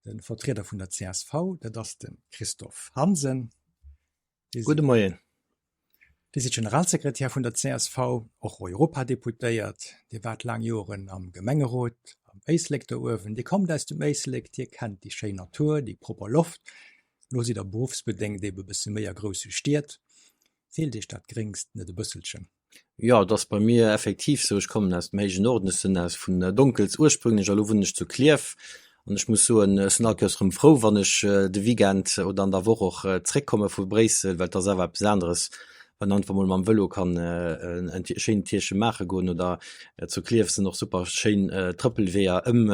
De Vertrieder vun der csv, dat ass de Christophe Hansen. Gudde Moien. Dir sidd Generalsekretär vun der csv, och Europadeputéiert. Dir waart laang Joren am Gemengerot am Éislek do uewen. Dir kommt aus dem Éislek, Dir kennt déi schéin Natur, déi propper Loft. Elo sidd Der beruffsbedéngt ebe e bësse méi a grousse Stied. Feelt Iech dat Gréngst net e bësselchen? Jo, et ass bei mir effektiv sou. Ech kommen aus dem héijen Norden, ech sinn aus vun Donkels ursprünglech a lo wunnen ech zu Klierf. An ech muss soen, ech sinn all Kéiers erëm frou, wann ech de Weekend oder an der Woch och zréckkomme vu Bréissel, well et ass awer eppes aneres, wann een einfach mol mam Vëlo kann en schéinen Tierche maache goen. Oder zu Klierf sinn och super schéin Trëppelweeër ëm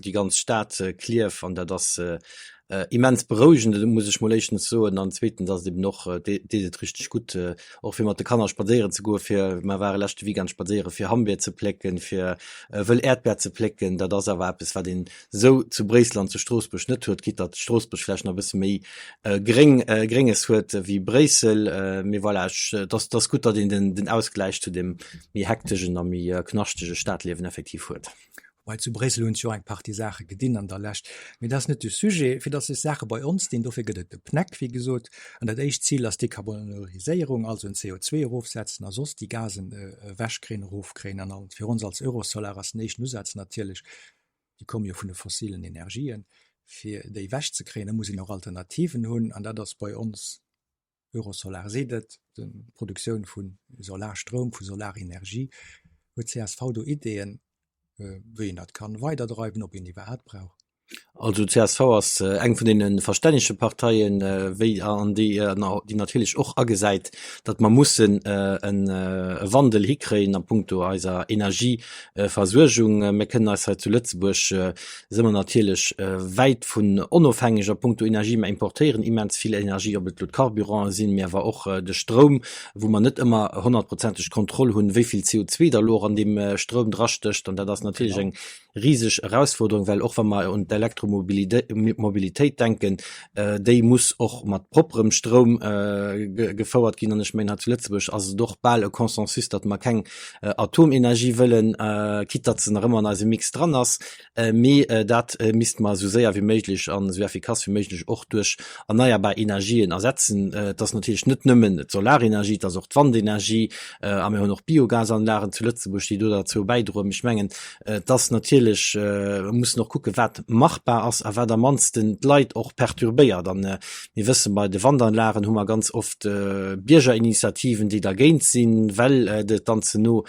déi ganz Stad Klierf an dat ass immens berouegend, muss ech mol éischtens soen an zweetens ass et eben och, deet et richteg gutt, och fir mat de Kanner spadséieren ze goen, fir, mer ware leschte Weekend spadséiere fir Hammbier ze plécken, fir wëll Äerdbär ze plécken, dat ass awer eppes, wat een esou zu Bréissel an zu Stroossbuerg net huet, quitte datt Stroossbuerg vläicht nach e bësse méi gréng, Grénges huet wéi Bréissel, mee voilà, ech, et ass, et ass gutt, datt een den, den Ausgläich zu dem méi hektegen a méi knaschtege Stadliewen effektiv huet. Wobei zu Bréissel hunn sech jo och eng Partie Saache gedinn an der Lescht. Mee dat ass net de Sujet. Fir datt sech Saache bei ons dinn, dofir gëtt et de PNEC, wéi gesot. An dat éischt Zil ass d'Dekarbonariséierung, also den CO2 erofsetzen a soss déi Gasen ewechkréien, erofkréien. An fir ons als Eurosolar ass den éischten Usaz natierlech, déi komme jo vun de fossilen Energien, fir déi ewechzekréien. Da muss een och Alternativen hunn. An dat ass bei ons Eurosolar seet et, d'Produktioun vu Solarstroum, vu Solarenergie. Huet csv do Ideeën, wéi een dat kann weiderdreiwen, ob een iwwerhaapt brauch? Also csv ass eng vun deene verstännege Parteien, wéi an déi déi natierlech och agesäit, datt mer mussen e Wandel hikréien a puncto eiser Energieversuergung. Mir kënnen eis hei zu Lëtzebuerg si mer natierlech wäit vun onofhängeg a puncto Energie. Mer importéieren immens vill Energie, ob et elo d'Carburanten sinn, mee awer och de Stroum, wou mer net ëmmer honnertprozenteg Kontroll hunn, wéi vill CO2 da elo och an deem Stroum drastécht. An dat ass natierlech eng riseg Erausforderung, well och wa mer un d'Elektromobilitéit denken, déi muss och mat propperem Stroum gefouert ginn. An ech mengen, hei zu Lëtzebuerg ass et och bal e Consensus, datt mer keng Atomenergie wëllen, quitte datt se nach ëmmer an eisem Mix dran ass, mee dat misste mer esou séier wéi méiglech an esou effikass wéi méiglech och duerch erneierbar Energien ersetzen. Et ass natierlech net nëmmen d'Solarenergie, et ass och d'Wandenergie a mir hunn och Biogasanlagen zu Lëtzebuerg, déi do derzou bäidroen. Mee ech mengen, Et ass natierlech, mer mussen och kucken, wat machbar ass a wat am mannsten d'Leit och perturbéiert. An mir wëssen, bei de Wandanlagen hu mer ganz oft Biergerinitiativen, déi dergéint sinn, well et dann ze no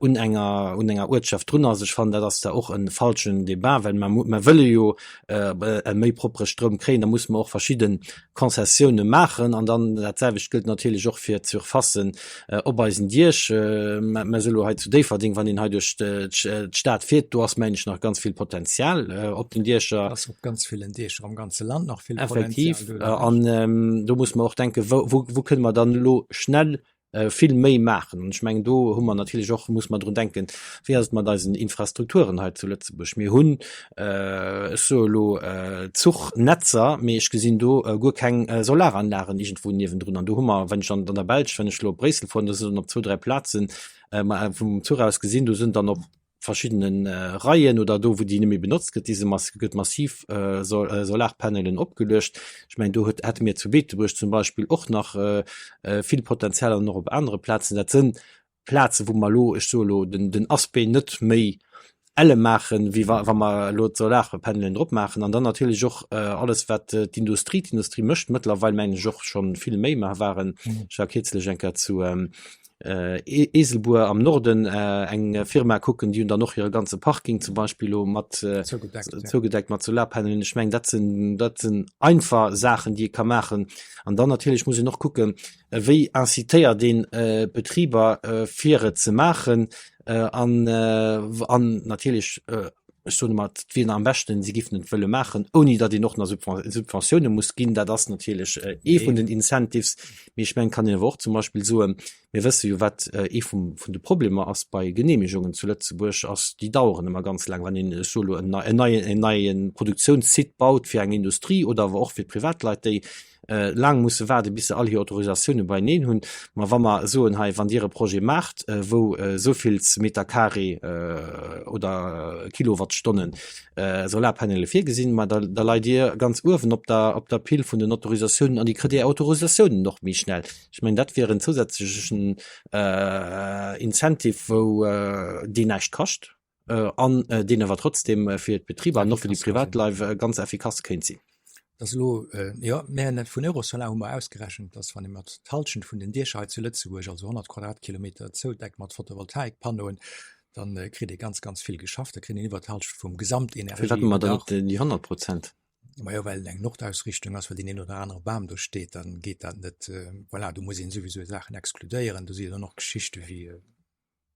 un enger, un enger Uertschaft drun ass. Ech fannen, dat ass da och e falschen Débat, well mer, mer wëlle jo e méi proppere Stroum kréien. Da musse mer och verschidde Concessioune maachen. An dann dat selwecht gëllt natierlech och fir d'Surfacen op eisen Diech. Mä sou elo hei zu Déifferdeng, wann een hei duerch d'Stad fiert, do ass mengen ech nach ganz vill Potenzial op den Diecher. Ass op ganz villen Diecher am ganze Land nach vill Potenzial. Effektiv. An do muss mer och denken, wou, wou kënne mer dann elo schnell vill méi maachen. An ech mengen, do hu mer natierlech och, muss mer drun denken, wéi ass et mat eisen Infrastrukturen hei zu Lëtzebuerg? Mir hunn, ech soe elo, Zuchnetzer, mee ech gesinn do guer keng Solaranlagen iergendwou niewendrun. An do hu mer, wann ech an der Belsch, wann ech elo op Bréissel fueren, do sinn op zwou, dräi Plazen, vum Zuch aus gesinn, do sinn dann op verschiddene Reien oder do wou déi net méi benotzt gëtt, déi se mas gëtt massiv Solarpanelen opgeluecht. Ech mengen do huet hätte mir zu Beetebuerg zum Beispill och nach vill Potenzial an och op anere Plazen. Dat sënn Plaze wou mer elo, ech soe elo den den Aspect net méi elle maachen, wéi wa wa mer elo d'Solarpanelen drop maachen. An dann natierlech och alles wat d'Industrie, d'Industrie mécht mëttlerweil mengen ech och schonn vill méi. Mer waren, ech war kierzlech eng Kéier zu Eeselbuer am Norden eng Firma kucken, déi hunn dann och hire ganze Parking zum Beispill elo mat zougedeckt mat Solarpanelen. Ech mengen, dat sinn, dat sinn einfach Saachen, déi ee ka maachen. An dann natierlech muss een och kucken, wéi incitéiert een d'Betriber, fir et ze maachen. An, an natierlech, ech soen ëmmer, et wier am beschten, si géifen et wëlle maachen, ouni datt een och nach Subventioune muss ginn. Dat ass natierlech ee vun den Incentives. Mee ech mengen, et kann een awer och zum Beispill soen, mir wësse jo, wat ee vum, vun de Problemer ass bei Genehmegungen zu Lëtzebuerg, ass, déi daueren ëmmer ganz laang. Wann een, ech soe elo, en neien, en neie Produktiounssite baut fir eng Industrie oder awer och fir d'Privatleit, déi. laang musse waarden, bis se all hir Autorisatioune beieneen hunn. Ma wa mer soen, hei, wann Dir e Projet maacht, wou esou vill Meter carré oder Kilowattstonnen Solarpanele virgesinn, ma da, da leit Dir ganz uewen op der, op der Pil vun den Autorisatiounen an Dir kritt Är Autorisatiounen och méi schnell. Ech mengen, dat wier en zousätzlechen Incentive, wou deen näischt kascht an deen awer trotzdem fir d'Betriber an och fir déi Privatleit ganz effikass kéint sinn. Dass elo, jo, mä net vun Eurosolar hu mer ausgerechent, dass wann ee mat d'Hallschent vun den Diecher hei zu Lëtzebuerg, also 100 Quadratkilometer, zoudeckt mat Photovoltaikpannoen, dann kritt ee ganz, ganz vill geschafft. Da kritt een iwwert d'Hallschent vum Firwat hu mer dann Gesamtenergiebedarf. net déi 100 Prozent? Majo, well et eng Nordausrichtung ass, well deen een oder anere Bam do steet, dann geet dat net. Voilà, do muss een souwisou Saachen exkludéieren. Do si jo dann och Geschichte wéi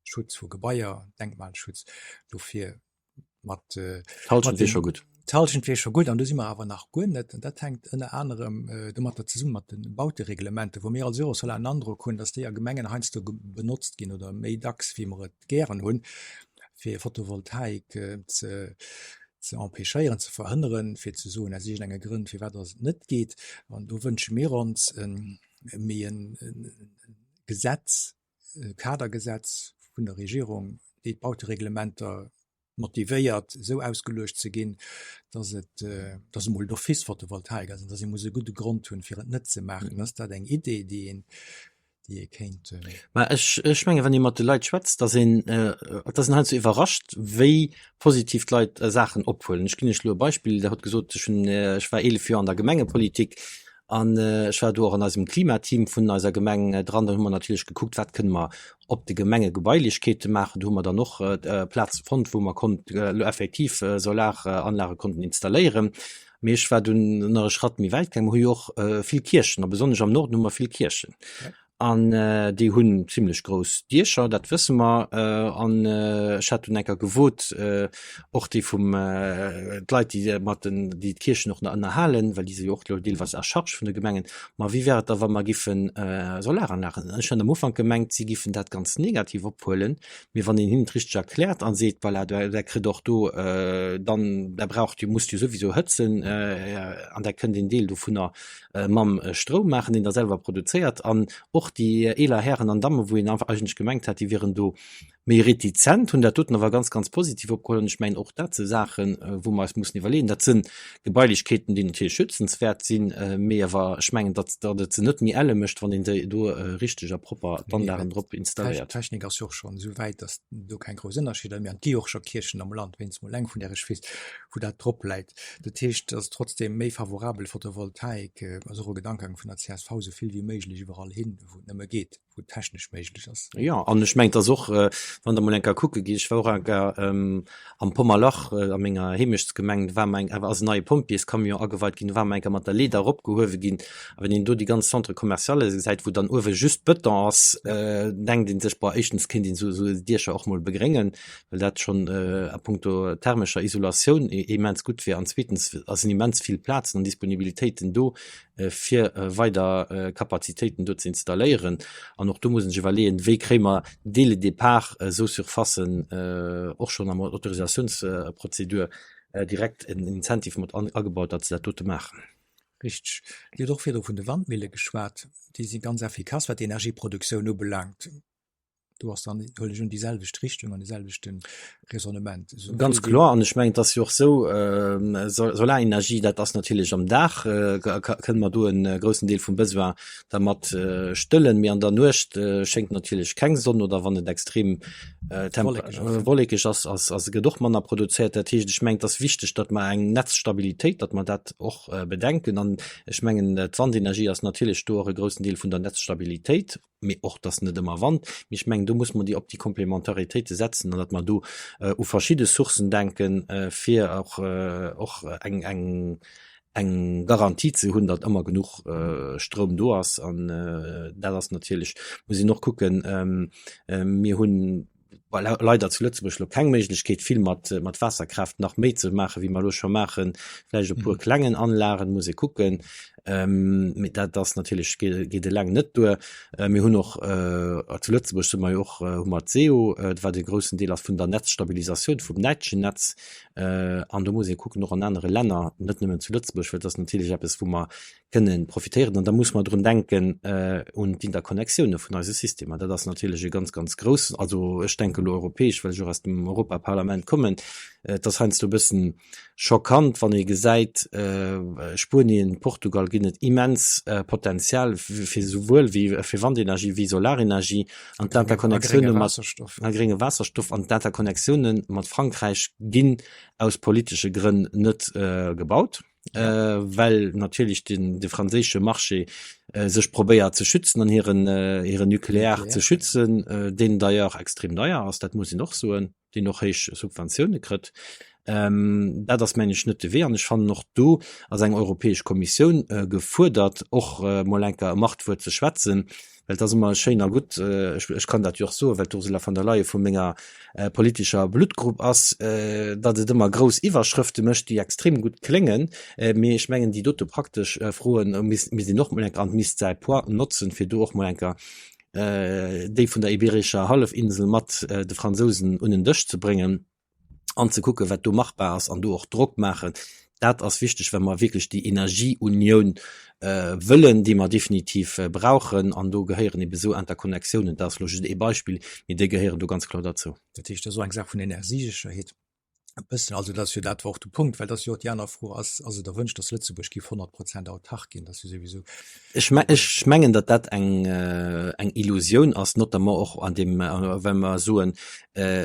Schutz vu Gebaier, Denkmalschutz, dofir mat D'Hallschent wier scho gutt. D'Hallschent wier scho gutt an do si mer awer nach guer net. An dat hänkt ënner anerem domatter zesummen, mat de Bautereglementen, wou mir als Eurosolar en Androck hunn, datt déi a Gemengen heiansdo benotzt ginn oder méi dacks wéi mer et gären hunn, fir Photovoltaik ze ze empêchéieren, ze verhënneren, fir ze soen aus iergendenge Grënn, firwat datt et net geet. An do wënsche mir ons méi e Gesetz, Kadergesetz vun der Regierung, déi d'Bautereglementer motivéiert, esou ausgeluecht ze ginn, dass et, dass emol d'office Photovoltaik ass an dass ee muss e gudde Grond hunn, fir et net ze maachen. Ass dat eng Idee, déi een, déi ee kéint. Mä ech, ech mengen, wann ee mat de Leit schwätzt, dass een, dass een heiansdo iwwerrascht, wéi positiv d'Leit Saachen ophuelen. Ech ginn Iech elo e Beispill, Der hutt gesot, ech hunn, ech war 11 Joer an der Gemengepolitik An ech war do och an eisem Klimateam vun eiser Gemeng dran. Da hu mer natierlech gekuckt, wat kënne mer op de Gemengegebailechkeete maachen. Do hu mer dann och Plaze fonnt, wou mer konnt elo effektiv Solaranlage konnten installéieren. Mee ech war dunn nach e Schratt méi wäit gaangen. Mer hu jo och vill Kierchen a besonnesch am Norden hu mer vill Kierchen. An déi hunn zimlech grouss Diecher, dat wësse mer. An ech hat dunn eng Kéier gewot, och déi vum, d'Leit, déi mat den, déi d'Kierchen och nach ënnerhalen, well déi si jo och elo deelweis à charge vun de Gemengen, ma wéi wär et da wa mer giffe Solaranlagen? Ech hat am Ufank gemengt, si giffen dat ganz negativ ophuelen, mee wann een hinnen et richteg erkläert a seet, voilà, der kritt och do dann, der braucht jo, musst jo souwisou hëtzen an der kënnt een Deel dovunner mam Stroum maachen, deen der selwer produzéiert an och déi eeler Hären an Dammen, wou een einfach eigentlech gemengt hat, déi wieren do méi retizent, hunn dat doten awer ganz, ganz positiv opgeholl. An ech mengen, och dat si Saachen, wou mer eis mussen iwwerleeën. Dat si Gebailechkeeten, déi natierlech schützenswäert sinn, mee awer ech mengen, datt, datt et se net méi elle mécht, wann een déi do richteg a propper d'Anlagen drop installéiert. D'Technik ass jo och schonn esou wäit, datt do keng grouss Ënnerscheeder méi an et gi jo och scho Kierchen am Land, wéinst mol eng vun där ech weess, wou dat drop läit. Dat heescht, et ass trotzdem méi favorabel, Photovoltaik ass och e Gedankegang vun der csv, esou vill wéi méiglech iwwerall hin, wou et nëmme geet, wou et technesch méiglech ass. Jo, an ech mengen, et ass och, wann Der mol eng Kéier kucke gitt, ech war och eng Kéier am Pommerlach, a menger Heemechtsgemeng, do war mer eng, ass en neie Pompjeescamion ageweit ginn, do war mer eng Kéier mat der Leeder eropgehuewe ginn. A wann een do déi ganz Centre commerciale gesäit, wou dann uewe just Bëton ass, denkt ee sech, boah, éischtens kéint een esou Diecher och mol begréngen, well dat schonn a puncto thermescher Isolatioun immens gutt wier an zweetens sinn immens vill Plazen an Disponibilitéiten do, fir weider Kapazitéiten do ze installéieren. An och do muss een sech iwwerleeën, wéi kréie mer dès le départ esou Surfacen och schonn am Autorisatiounsprozedur direkt en Incentive mat agebaut, datt se dat dote maachen. Richteg. Dir hutt och virdru vun de Wandmille geschwat. Déi si ganz effikass, wat d'Energieproduktioun ubelaangt. Do ass dann, huelen ech un, déi selwecht Richtung an dee selwechte Raisonnement. Esou Ganz kloer. An ech mengen, et ass jo och esou, Solarenergie, dat ass natierlech am Dag, kënne mer do e groussen Deel vum Besoin dermat stëllen, mee an der Nuecht schéngt natierlech keng Sonn oder wann et extrem wollekeg ass, ass, gëtt och manner produzéiert. Dat heescht, ech mengen, et ass wichteg, datt mer eng Netzstabilitéit, datt mer dat och bedenken. An ech mengen, d'Wandenergie ass natierlech do och e groussen Deel vun der Netzstabilitéit. mee och dass net ëmmer Wand, mee ech mengen do muss mer déi op déi Komplementaritéite setzen an datt mer do u verschidde Sourcen denken, fir och och eng eng eng Garantie ze hunn, datt ëmmer genuch Stroum do ass an dat ass natierlech, muss een och kucken, mir hunn leider zu Lëtzebuerg elo keng Méiglechkeet vill mat mat Waasserkraaft nach méi ze maachen, wéi mer elo scho maachen. Vläicht e puer klengen Anlagen, muss ee kucken. Mee dat ass natierlech, geet eleng net duer. Mir hunn och zu Lëtzebuerg si mer jo och, hu mer d'SEO, wat e groussen Deel ass vun der Netzstabilisatioun vum däitschen Netz. An do muss ee kucken, och an anere Länner, net nëmmen zu Lëtzebuerg, well dat ass natierlech eppes, wou mer kënnen profitéieren. An da muss mer drun denken un d'Interconnectioune vun eise Systemer. Dat ass natierlech e ganz, ganz groussen, also ech denke elo europäesch, well ech och aus dem Europaparlament kommen, et ass heiansdo e bëssen schockant, wann ee gesäit, Spuenien, Portugal ginn et immens Potenzial fir souwuel wéi fir Wandenergie wéi Solarenergie an d'Interconnectioune mat a grénge Waasserstoff an d'Interconnectioune mat Frankräich ginn aus politesche Grënn net gebaut. well natierlech den de franséische Marché sech probéiert ze schützen an hiren hiren Nucléaire ze schützen, deen d'ailleurs extrem deier ass, dat muss een och soen, deen och héich Subventioune kritt. Dat ass mengen ech net de Wee an ech fannen och do ass eng Europäesch Kommissioun gefuerdert och mol enker e Machtwuert ze schwätzen, Well et ass ëmmer schéin a gutt, ech kann dat jo och soen, well d'Ursula von der Leyen vu menger politescher Bluttgrupp ass, datt et ëmmer grouss Iwwerschrëfte mécht, déi extrem gutt kléngen. Mee ech mengen, déi dote praktesch Froen misst een och mol enker an misst säi Poids notzen, fir do och mol enker déi vun der Iberescher Hallefinsel mat de Fransousen un en Dësch ze bréngen. an ze kucken, wat do machbar ass an do och Drock maachen. Dat ass wichteg, wa mer wierklech déi Energieunioun wëllen, déi mer definitiv brauchen. An do gehéieren ebe sou Interconnectiounen, dat ass elo just ee Beispill, mee déi gehéieren do ganz kloer derzou. Dat heescht, dat ass och eng Saach vun Energiesécherheet e bëssen. Also dat ass jo dat war och de Punkt, well dat ass jo och déi aner Fro, Ass, ass et erwünscht, datt Lëtzebuerg géif 100 Prozent autark ginn? Dat ass jo souwisou. Ech ech mengen, datt dat eng eng Illusioun ass, notamment och an deem, well mer soen,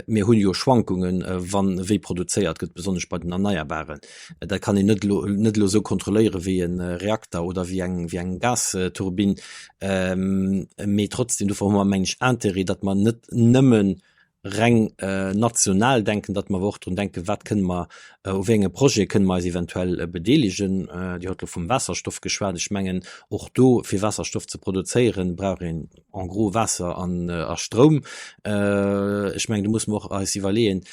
mir hunn jo Schwankungen, wann wéi produzéiert gëtt, besonnesch bei den Erneierbaren. Dat kann een net elo net elo esou kontrolléiere wéi e Reakter oder wéi eng wéi eng Gasturbinn. Mee trotzdem, dofir hu mer, meng ech, Intérêt, datt mer net nëmmen reng national denken, datt mer awer och drun denken, wat kënne mer, u wéi enge Projete kënne mer eis eventuell bedeelegen. Dir hutt elo vum Waasserstoff geschwat. Ech mengen, och do, fir Waasserstoff ze produzéieren, brauch een en gros Waasser an a Stroum. Ech mengen, do musse mer och eis iwwerleeën,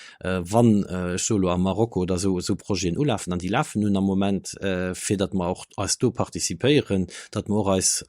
wann, ech soe elo am Marokko oder esou, esou Projeten ulafen, an déi lafen nun am Moment, fir datt mer och eis do participéieren, datt mer och eis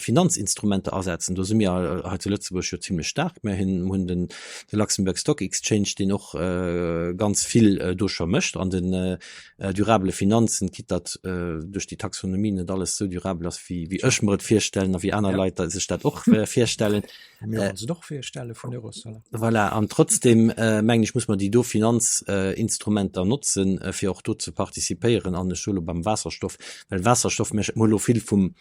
Finanzinstrumenter asetzen. Do si mir hei zu Lëtzebuerg jo zimlech staark. Mir hunn den de Luxembourg Stock Exchange, deen och ganz vill do scho mécht an den durabele Finanzen, quitte datt duerch déi Taxonomie net alles esou durabel ass, wéi ech mer et virstellen a wéi aner Leit sech dat och virstellen. Mir ons et och virstelle vun Eurosolar. Voilà, an trotzdem mengen ech, muss mer déi do Finanzinstrumenter notzen, fir och do ze participéieren. An ech soe lo beim Waasserstoff, well Waasserstoff, mir hu lo vill vum,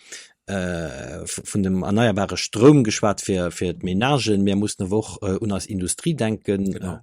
vun dem erneierbare Stroum geschwat fir, fir d'Menagen, mir mussen awer och un eis Industrie denken. Genau.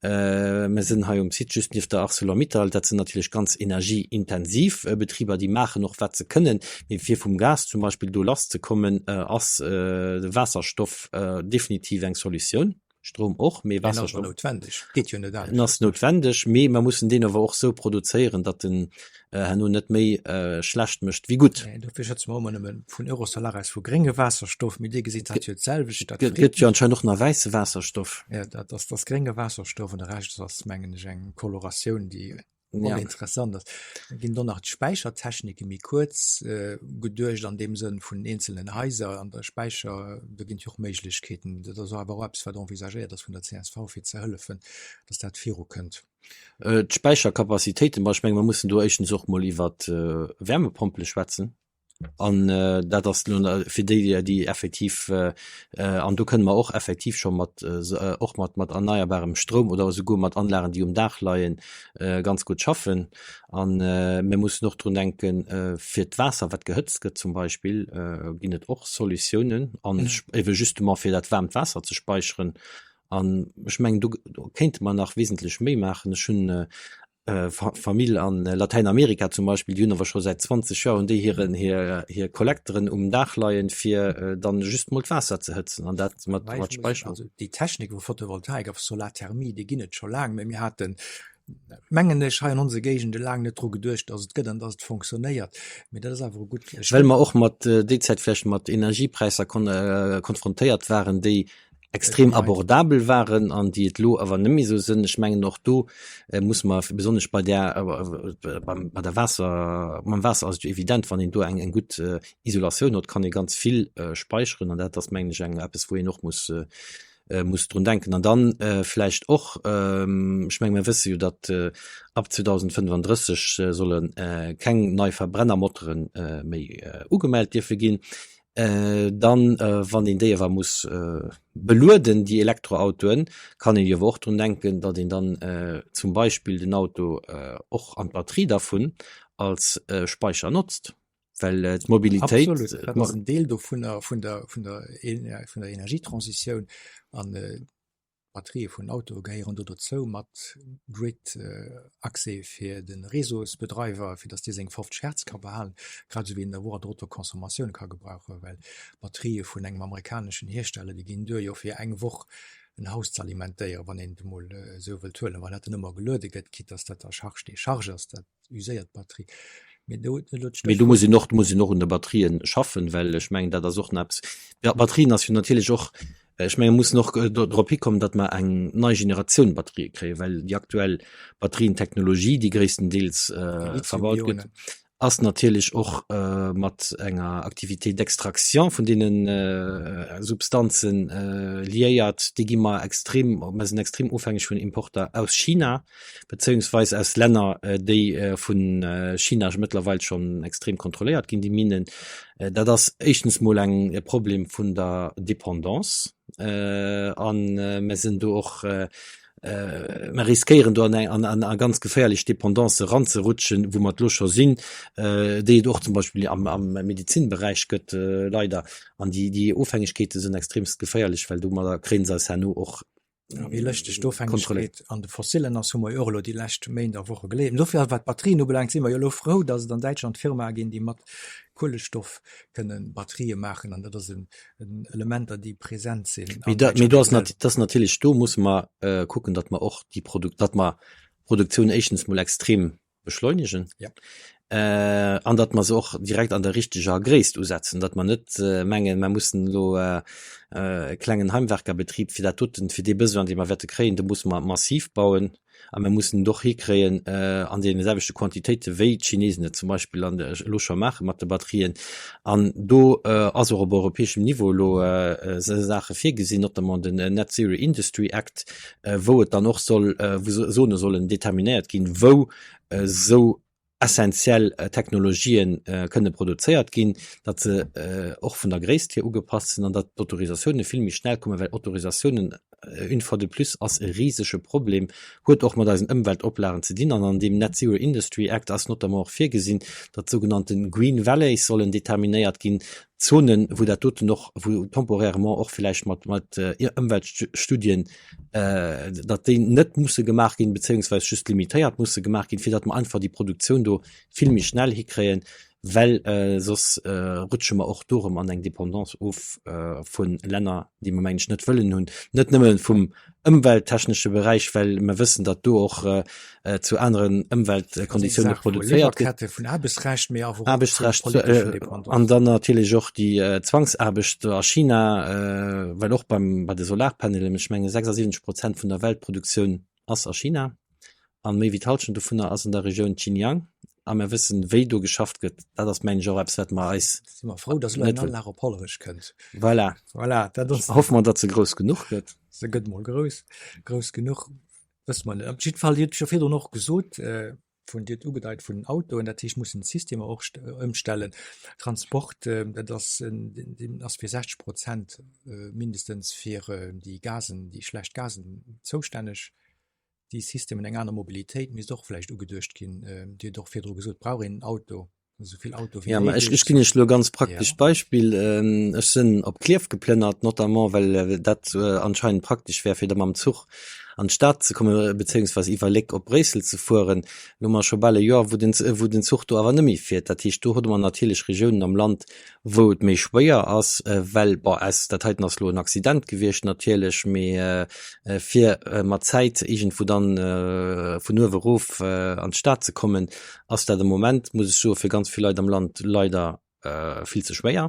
Mir sinn hei um Site just nieft der Arcelor-Mittal. Dat sinn natierlech ganz energieintensiv Betriber, déi maachen och wat se kënnen. Mee fir vum Gas zum Beispill do lasszekommen, ass de Waasserstoff definitiv eng Solutioun. Stroum och, mee Waasserstoff. En ass noutwendeg, geet jo net anescht. En ass noutwendeg, mee mer mussen deen awer och esou produzéieren, datt en herno net méi schlecht mécht wéi gutt. Nee, dofir schwätze mer ëmmer nëmme vun Eurosolar aus vu grénge Waasserstoff, mee Dir gesitt dat jo d'selwecht. Dat gëtt jo anscheinend och nach wäisse Waasserstoff. Jo, dat ass dass grénge Waasserstoff an de Rescht ass, mengen ech, eng Coloratioun, déi oninteressant ass. Da ginn do nach d'Späichertechnike méi kuerz geduecht an deem Sënn vun eenzelnen Haiser an der Späicher, do ginn et jo och Méiglechkeeten. Dat ass awer och eppes, wat envisagéiert ass vun der csv, fir ze hëllefen, dass dat virukënnt. D'Späichercapacitéiten, bon, ech menge mer mussen do éischtens och mol iwwer Wärmepompele schwätzen. An dat ass elo fir déi, déi effektiv, an do kënne mer och effektiv scho mat, och mat, mat erneierbarem Stroum oder esouguer mat Anlagen, déi um Daach leien, ganz gutt schaffen. A mir mussen och drun denken, fir d'Waasser, wat gehëtzt gëtt zum Beispill, ginn et och Solutiounen an ebe justement fir dat waarmt Waasser ze späicheren. An ech mengen, do kéinte mer nach wesentlech méi maachen. Ech hunn Famill an Latäinamerika zum Beispill, déi hunn awer scho säit 20 Joer hunn déi hiren, hir, hir Kollekteren um Daach leien, fir dann just mol d'Waasser ze hëtzen an dat mat, mat Späicher. Also déi Technik vu Photovoltaik a Solarthermie, déi ginn et scho laang, mä mir haten, mengen ech, hei an onse Géigende laang net dru geduecht, datt et gëtt an datt et fonctionnéiert. Mee dat ass awer e gutt Well mer och mat déi Zäit vläicht mat Energiepräisser konfrontéiert waren, déi. extrem abordabel waren an déi et elo awer net méi esou sinn. Ech mengen och do musse mer besonnesch bei där beim bei der Waasser mam Waasser ass et jo evident, wann een do eng eng gutt Isolatioun huet, kann ee ganz vill speicheren an dat ass mengen ech eng eppes wou een och muss muss drun denken. An dann vläicht och, ech menge mir wësse jo, datt ab 2035 solle keng nei Verbrennermotore méi ugemellt dierfe ginn. Dann, wann een déi awer muss belueden, déi Elektroautoen, kann een jo awer och drun denken, datt een dann zum Beispill den Auto och an d'Batterie dervun als Speicher notzt, well d'Mobilitéit. Absolut, dat ass en Deel dovunner, vun der, vun der, vun der Energietransitioun. An D'Batterië vun Autoe gehéieren do dozou, mat Grid Accès fir de Réseausbedreiwer, fir datt dee seng 50 Hertz ka behalen, grad esou wéi en der och an der Autoconsommatioun ka gebrauchen, well Batterië vun engem amerikaneschen Hiersteller, déi ginn duer jo fir eng Woch en Haus ze alimentéieren, wann een et emol esou wëllt huelen. Wann dat dann ëmmer geluede gëtt, quitte datt dat da Charge décharge ass, dat uséiert d'Batterie. Mee do elo d'Stéchwuert. Mee do muss een och, do muss een och un de Batterien schaffen, well ech mengen, dat ass och nach eppes. Ja, Batterien ass jo natierlech och, ech menge mussen och drop hikommen, datt mer eng nei Generatioun Batterië kréien, well déi aktuell Batterientechnologie, déi gréisstendeels verbaut gëtt, ass natierlech och mat enger Activité d'extraction vun deene Substanzen liéiert. Déi gi mer extrem, mer sinn extrem ofhängeg vun Importer aus China. bezéiungsweis aus Länner, déi vu China mëttlerweil schonn extrem kontrolléiert ginn, déi Minen. Dat ass éischtens mol eng e Problem vun der Dépendance a mer sinn do och, mer riskéieren do an eng an a ganz geféierlech Dépendance eranzerutschen, wou mer et elo scho sinn, déi et och zum Beispill am am Medezinberäich gëtt leider. An déi déi Ofhängegkeete sinn extremst geféierlech, well domadder kréie se eis herno och Ja, wéi lëschteg d'Ofhängegkeet an de Fossilen ass, hu mer jo och elo déi lescht Méint a Woche geléiert. Dofir, wat d'Batterien ubelaangt, si mer jo elo frou, datt et an Däitschland Firmae ginn, déi mat Kuelestoff kënne Batterië maachen. An dat ass en Elementer, déi present sinn. Mee dat, mee do ass dat ass natierlech, do musse mer kucken, datt mer och déi Produk-, datt mer d'Produktioun éischtens mol extrem beschleunegen ja. äh, an datt mer se och direkt an der richteger Gréisst usetzen, datt mer net äh, mengen, mer mussen elo äh, äh, klengen Heimwerkerbetrieb fir dat doten, fir dee Besoin, dee mer wäerte kréien, do musse mer massiv bauen a mer mussen et och hikréien äh, an deene selwechte Quantitéite wéi d'Chinesen et zum Beispill an der, elo scho maache mat de Batterien. An do äh, ass och op europäeschem Niveau elo äh, Saache virgesinn, notamment den Net Zero Industry Act, wou et dann och soll, wou Zone sollen determinéiert ginn, wou esou essentiell Technologien kënne produzéiert ginn, datt se och vun der Gréisst hier ugepasst sinn an datt d'Autorisatioune vill méi schnell kommen, well Autorisatiounen, une fois de plus, ass e risege Problem, huet och mat eisen Ëmweltoplagen ze dinn. An an deem Net Zero Industry Act ass notamment och virgesinn, datt sougenannte Green Valleys sollen determinéiert ginn, Zonen, wou dat doten och, wou temporairement och villäicht mat, mat Ëmweltstudien, datt déi net musse gemaach ginn, bezéiungsweis just limitéiert musse gemaach ginn, fir datt mer einfach déi Produktioun do vill méi schnell hikréien, well soss rutsche mer och do erëm an eng Dépendance of vu Länner, déi mer, mengen ech, net wëllen hunn, net nëmme vum ëmwelttechnesche Beräich, well mer wëssen, datt do och zu aneren Ëmweltkonditioune produzéiert gëtt. Vun Aarbechtsrecht, mee awer och Aarbechtsrecht an dann natierlech och déi Zwangsaarbecht a China, well och beim bei de Solarpanelen, ech menge 76 Prozent vun der Weltproduktioun ass a China an méi wéi d'Hallschent dovunner ass an der Regioun Xinjiang a mer wëssen, wéi do geschafft gëtt. Dat ass, mengen ech, och eppes, wat mer eis Si mer frou, datt elo eng Anlag op Hollerech kënnt. Voilà. Voilà, dat ass. Hoffe mer, datt se grouss genuch gëtt. Se gëtt mol grouss. Grouss genuch, wësse mer net. Op jidde Fall, Dir hutt jo virdrun och gesot, vun, Dir hutt ugedeit vun den Autoen, dat heescht, mussen d'Systemer och ëmstellen. Transport, dat ass, deen ass fir 60 Prozent mindestens fir déi Gasen, déi schlecht Gasen zoustänneg. Déi Systemen, eng aner Mobilitéit misst och vläicht ugeduecht ginn. Dir hutt och virdru gesot, brauch een en Auto, esou vill Auto wéi Ja, ma ech, ech ginn Iech elo e ganz praktescht ja. Beispill. Ech sinn op Klierf geplënnert, notamment well dat anscheinend praktesch wär, fir da mam Zuch an d'Stad ze kommen, bezéiungsweis iwwer Léck op Bréissel ze fueren. Elo hu mer scho bal e Joer, wou den, wou den Zuch do awer net méi fiert. Dat heescht, do hutte mer natierlech Regiounen am Land, wou et méi schwéier ass, well, bon, aus, dat heiten ass elo en Accident gewiescht natierlech, mee fir mat Zäit iergendwou dann vun uewe erof an d'Stad ze kommen, ass dat am Moment, muss ech soen, fir ganz vill Leit am Land leider vill ze schwéier.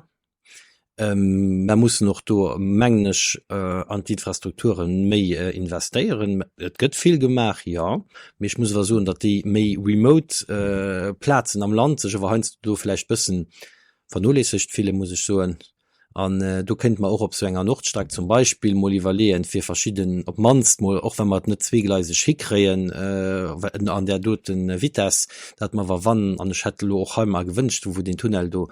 Mer mussen och do, mengen ech, an d'Infrastrukture méi investéieren. Et gëtt vill gemaach, jo, mee ech muss awer soen, datt déi méi remote Plazen am Land sech awer heiansdo do vläicht bëssen vernoléissegt fillen, muss ech soen. An do kéinte mer och op esou enger Nordstreck zum Beispill mol iwwerleeën, fir verschidden, op d'mannst mol, och wa mer et net zweegleiseg hikréien an där dote Vitess, datt mer awer wann, an ech hätt elo och hei mer gewënscht, wou deen Tunnel do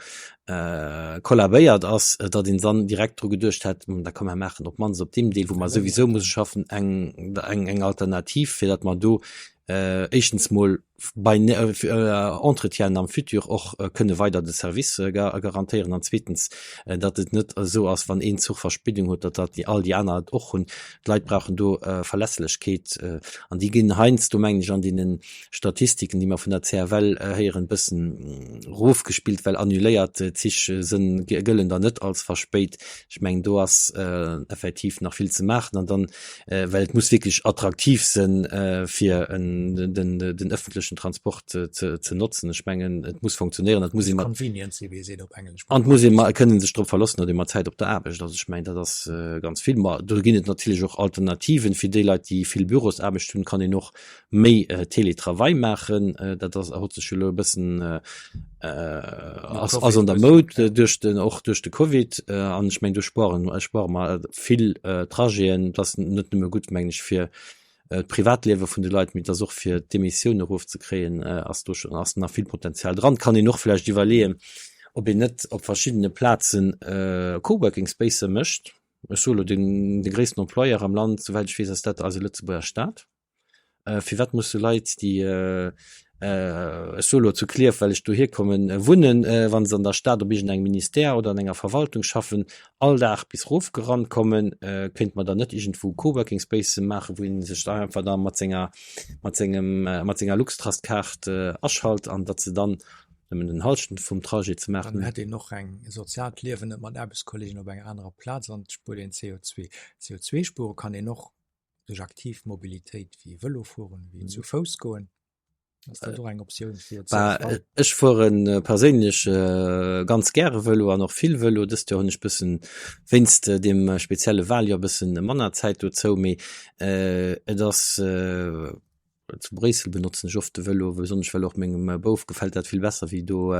kollabéiert ass, datt een dann direkt dru geduecht hätt, da komm mer maachen op d'mannst op deem Deel, wou mer souwisou musse schaffen, eng, eng Alternativ, fir datt mer do éischtens mol bei Entretienen am Futur och kënne weider de Service garantéieren an zweetens, datt et net esou ass, wann een Zuch Verspéidung huet, datt dat déi all déi aner et och hunn. D'Leit brauchen do Verlässlechkeet an déi ginn heiansdo, mengen ech, an deene Statistiken, déi mer vun der CFL héieren, e bëssen erofgespillt, well annuléiert Zich sënn gëllen dann net als verspéit. Ech mengen, do ass effektiv nach vill ze maachen an dann well et muss wierklech attraktiv sinn, fir den öffentlechen Transport ze notzen. Ech mengen, et muss funktionéieren, et muss ee mat. Convenient sinn, wéi ee seet op Englesch. An et muss ee ma kënnen sech drop verloossen, datt ee mat Zäit op der Aarbecht ass. Ech mengen, dat ass ganz vill. Ma do ginn et natierlech och Alternativen. Fir déi Leit, déi vill Bürosaarbecht hunn, kann een och méi Télétravail maachen. Dat ass huet sech jo elo e bëssen ass ass an der Moud duerch den och duerch de Covid. An ech mengen do spueren spuere mer vill Trajeten. Dat ass net nëmme gutt mengen ech fir d'Privatliewe vun de Leit, mee et ass och fir d'Emissioune erofzekréien ass do schonn ass nach vill Potenzial dran. Kann een och vläicht iwwerleeën, ob een net op verschiddene Plazen Coworking Spaces mécht. Ech soe lo den de gréissten Employeur am Land, souwäit ech weess, ass dat eise Lëtzebuerger Staat. Firwat musse Leit, déi, ech soe lo zu Klierf, well ech dohier kommen, wunnen, wa se an der Stad op iergendengem Ministère oder an enger Verwaltung schaffen, all Dag bis erof gerannt kommen? Kéinte mer dann net iergendwou Coworking Spaces maachen, wou ee sech da einfach da mat senger, mat sengem, mat senger Luxtrust-Kaart aschalt an datt se dann nëmmen den Hallschent vum Trajet ze maachen Dann hätt een och eng soziaalt Liewen net mat Aarbechtskollegen op enger anerer Plaz an et spuert een CO2. CO2 spuere kann een och duerch aktiv Mobilitéit wéi Vëlo fueren, wéi zu Fouss goen. Ass dat och eng Optioun fir Bah, ech fueren perséinlech ganz gäre Vëlo an och vill Vëlo. Dëst Joer hunn ech bëssen wéinst deem spezielle Waljoer bëssen manner Zäit dozou, mee et ass Zu Bréissel benotzen ech oft de Vëlo, besonnesch well och mengem Bouf gefält dat vill besser wéi do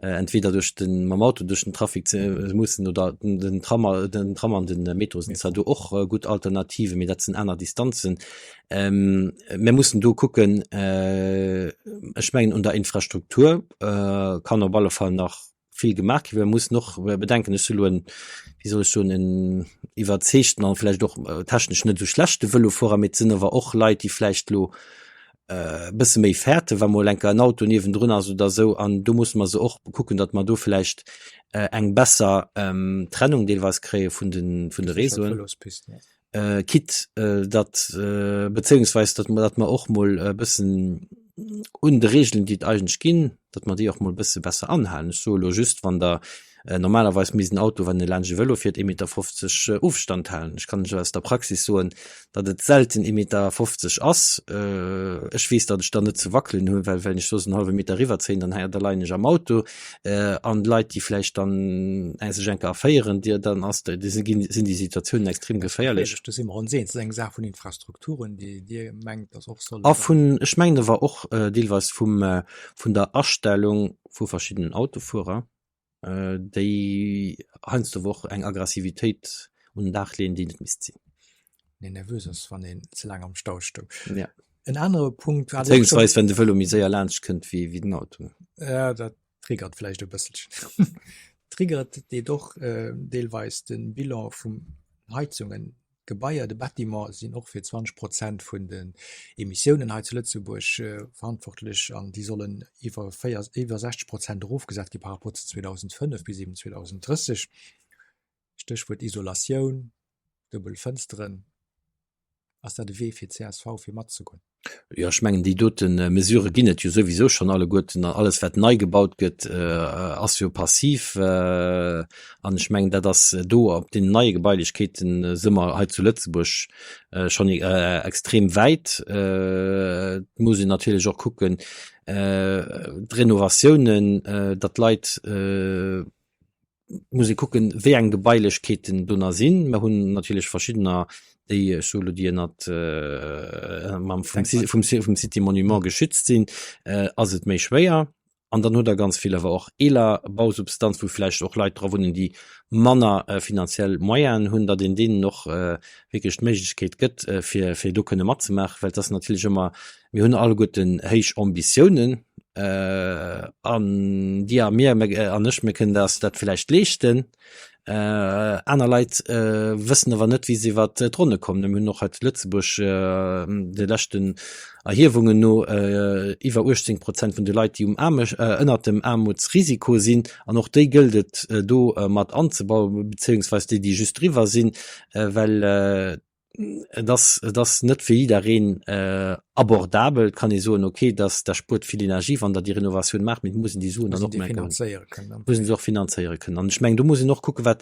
entweder duerch den mam Auto duerch den Trafic ze mussen oder den Tram den Tram an den Metro sinn zwar do och gutt Alternativen, mee dat sinn aner Distanzen. Mir mussen do kucken, ech mengen un der Infrastruktur kann op alle Fall nach vill gemaach ginn. Mir mussen och bedenken, ech si lo en, wéi soll ech soen, en iwwerzeegten an vläicht och technesch net esou schlechte Vëlofuerer, mee et sinn awer och Leit, déi vläicht lo e bësse méi fäerten, wa mol eng Kéier en Auto niewendrun ass oder esou. An do musse mer se och kucken, datt mer do vläicht eng besser Trennung deelweis kréie vun de vun de Réseauen. Quitte datt, bezéiungsweis datt mer, datt mer och mol e bëssen un de Regeln, déi et eigentlech ginn, datt mer déi och mol e bësse besser anhalen. Ech soe lo just, wann Der normalerweis misst en Auto, wann e laanscht e Vëlo fiert, ee Meter 50 Ofstand halen. Ech kann lech aus der Praxis soen, datt et selten ee Meter 50 ass. Ech weess, datt ech dann net ze wackelen hunn, well wenn ech soss en hallwe Meter eriwwerzéien, dann da leien ech am Auto. An Leit, déi vläicht dann sech eng Kéier erféieren, déi dann ass déi sinn ginn sinn déi Situatiounen extrem geféierlech. Do si mer ons eens. Dat ass eng Saach vun Infrastrukturen, déi Dir mengt, datt och solle. A vun, ech mengen awer och deelweis vum vun der Astellung vu verschiddenen Autofuerer, déi heiansdo awer och eng Aggressivitéit un den Dag leeën, déi net misst sinn. Een nervös ass, wann een ze laang am Stau stoung. Ja. En anere Punkt war. Beziehungsweise wenn de Vëlo méi séier laanscht kënnt wéi, wéi den Auto. Ja, dat triggert vläicht e bësselchen. Triggert deet och äh, deelweis de Bilan vum Heizungen. D'Gebaier, de Bâtiment sinn och fir 20 Prozent vun den Emissiounen hei zu Lëtzebuerg äh, verantwortlech an déi sollen iwwer 4, iwwer 60 Prozent erofgesat gi par rapport zu 2005 bis eben 2030. Stéchwuert Isolatioun, duebel Fënsteren. Ass dat e Wee fir csv fir matzegoen? Jo, ech mengen déi dote Mesurë ginn et jo souwisou schonn alleguerten. An alles wat nei gebaut gëtt, ass jo passiv. An ech mengen dat ass do op deenen neie Gebailechkeeten si mer hei zu Lëtzebuerg schonn extrem wäit. Et muss een natierlech och kucken, d'Renovatiounen, datt d'Leit. Muss ee kucken, wéi eng Gebailechkeeten do nach sinn. Mer hunn natierlech verschiddener, déi, ech soe lo, déi ënnert mam vum vum vum Cité Monument geschützt sinn, ass et méi schwéier. An dann hutt Der ganz vill awer och eeler Bausubstanz, wou vläicht och Leit dra wunnen, déi manner finanziell Moyenen hunn, datt een deenen och wierklech d'Méiglechkeet gëtt, fir fir do kënne matzemaachen. Well et ass natierlech ëmmer, mir hunn alleguerten héich Ambitiounen an Dir a mir an ech, mir kënnen eis dat vläicht leeschten. Aner Leit wëssen awer net, wéi se iwwer d'Ronne kommen. Mir hunn och hei zu Lëtzebuerg de leschten Erhiewungen no iwwer 18 Prozent vun de Leit, déi um Aarme ënnert dem Aarmutsrisiko sinn. An och déi gëllt et do mat anzebauen, beziéungsweis déi, déi just driwwer sinn, well et ass, et ass net fir jiddereen abordabel. Et kann ee soen, okay, dass dat spuert vill Energie, wann Der déi Renovatioun maacht, mee et muss een déi Suen dann och finanzéiere kënnen. Muss een se och finanzéiere kënnen. An ech mengen, do muss een och kucken, wat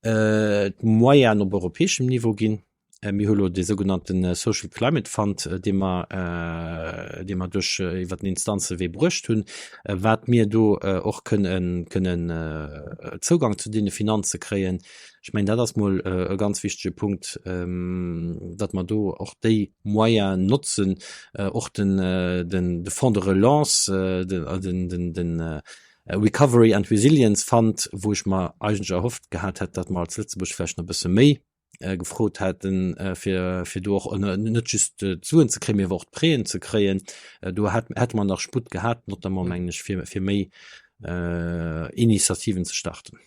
d'Moyenen op europäeschem Niveau ginn. Mir hu lo dee sougenannte Social Climate Fund, dee mer, dee mer duerch iwwert den Instanzewee bruecht hunn, wat mir do och kënnen, kënnen Zougang zu deene Finanze kréien. Ech mengen, dat ass mol e ganz wichtege Punkt, datt mer do och déi Moyenen notzen, och den, den, de Fonds de relance, den, den, den Recovery and Resilience Fund, wou ech mer eigentlech erhofft gehat hätt, datt mer als Lëtzebuerg vläicht nach e bësse méi gefrot hätten, fir, fir do och net just d'Suen ze kréien, mee awer och d'Prêten ze kréien. Do hätt, hätte mer nach Sputt gehat, notamment, mengen ech, fir, fir méi Initiativen ze starten.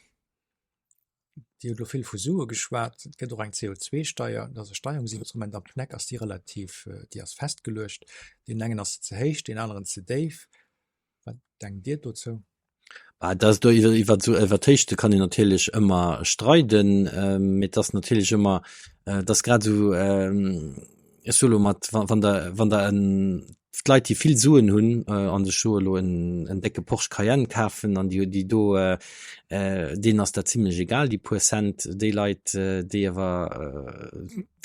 Dir hutt elo vill vu Sue geschwat. Et gëtt och eng CO2-Steier. Dat ass e Steierungsinstrument. Am PNEC ass déi relativ, déi ass festgeluecht. Deenen engen ass se ze héich, deenen aneren ze déif. Wat denkt Dir dozou? Bah, dat ass do iwwer, iwwer esou, iwwer d'Héichte kann een natierlech ëmmer streiden. Mee et ass natierlech ëmmer, et ass grad esou, ech soe lo mat, wann Der, wann Der en d'Leit déi vill Suen hunn an sech do elo en en décke Porsche Cayenne kafen an déi déi do deenen ass dat zimlech egal déi puer Cent. Déi Leit déi awer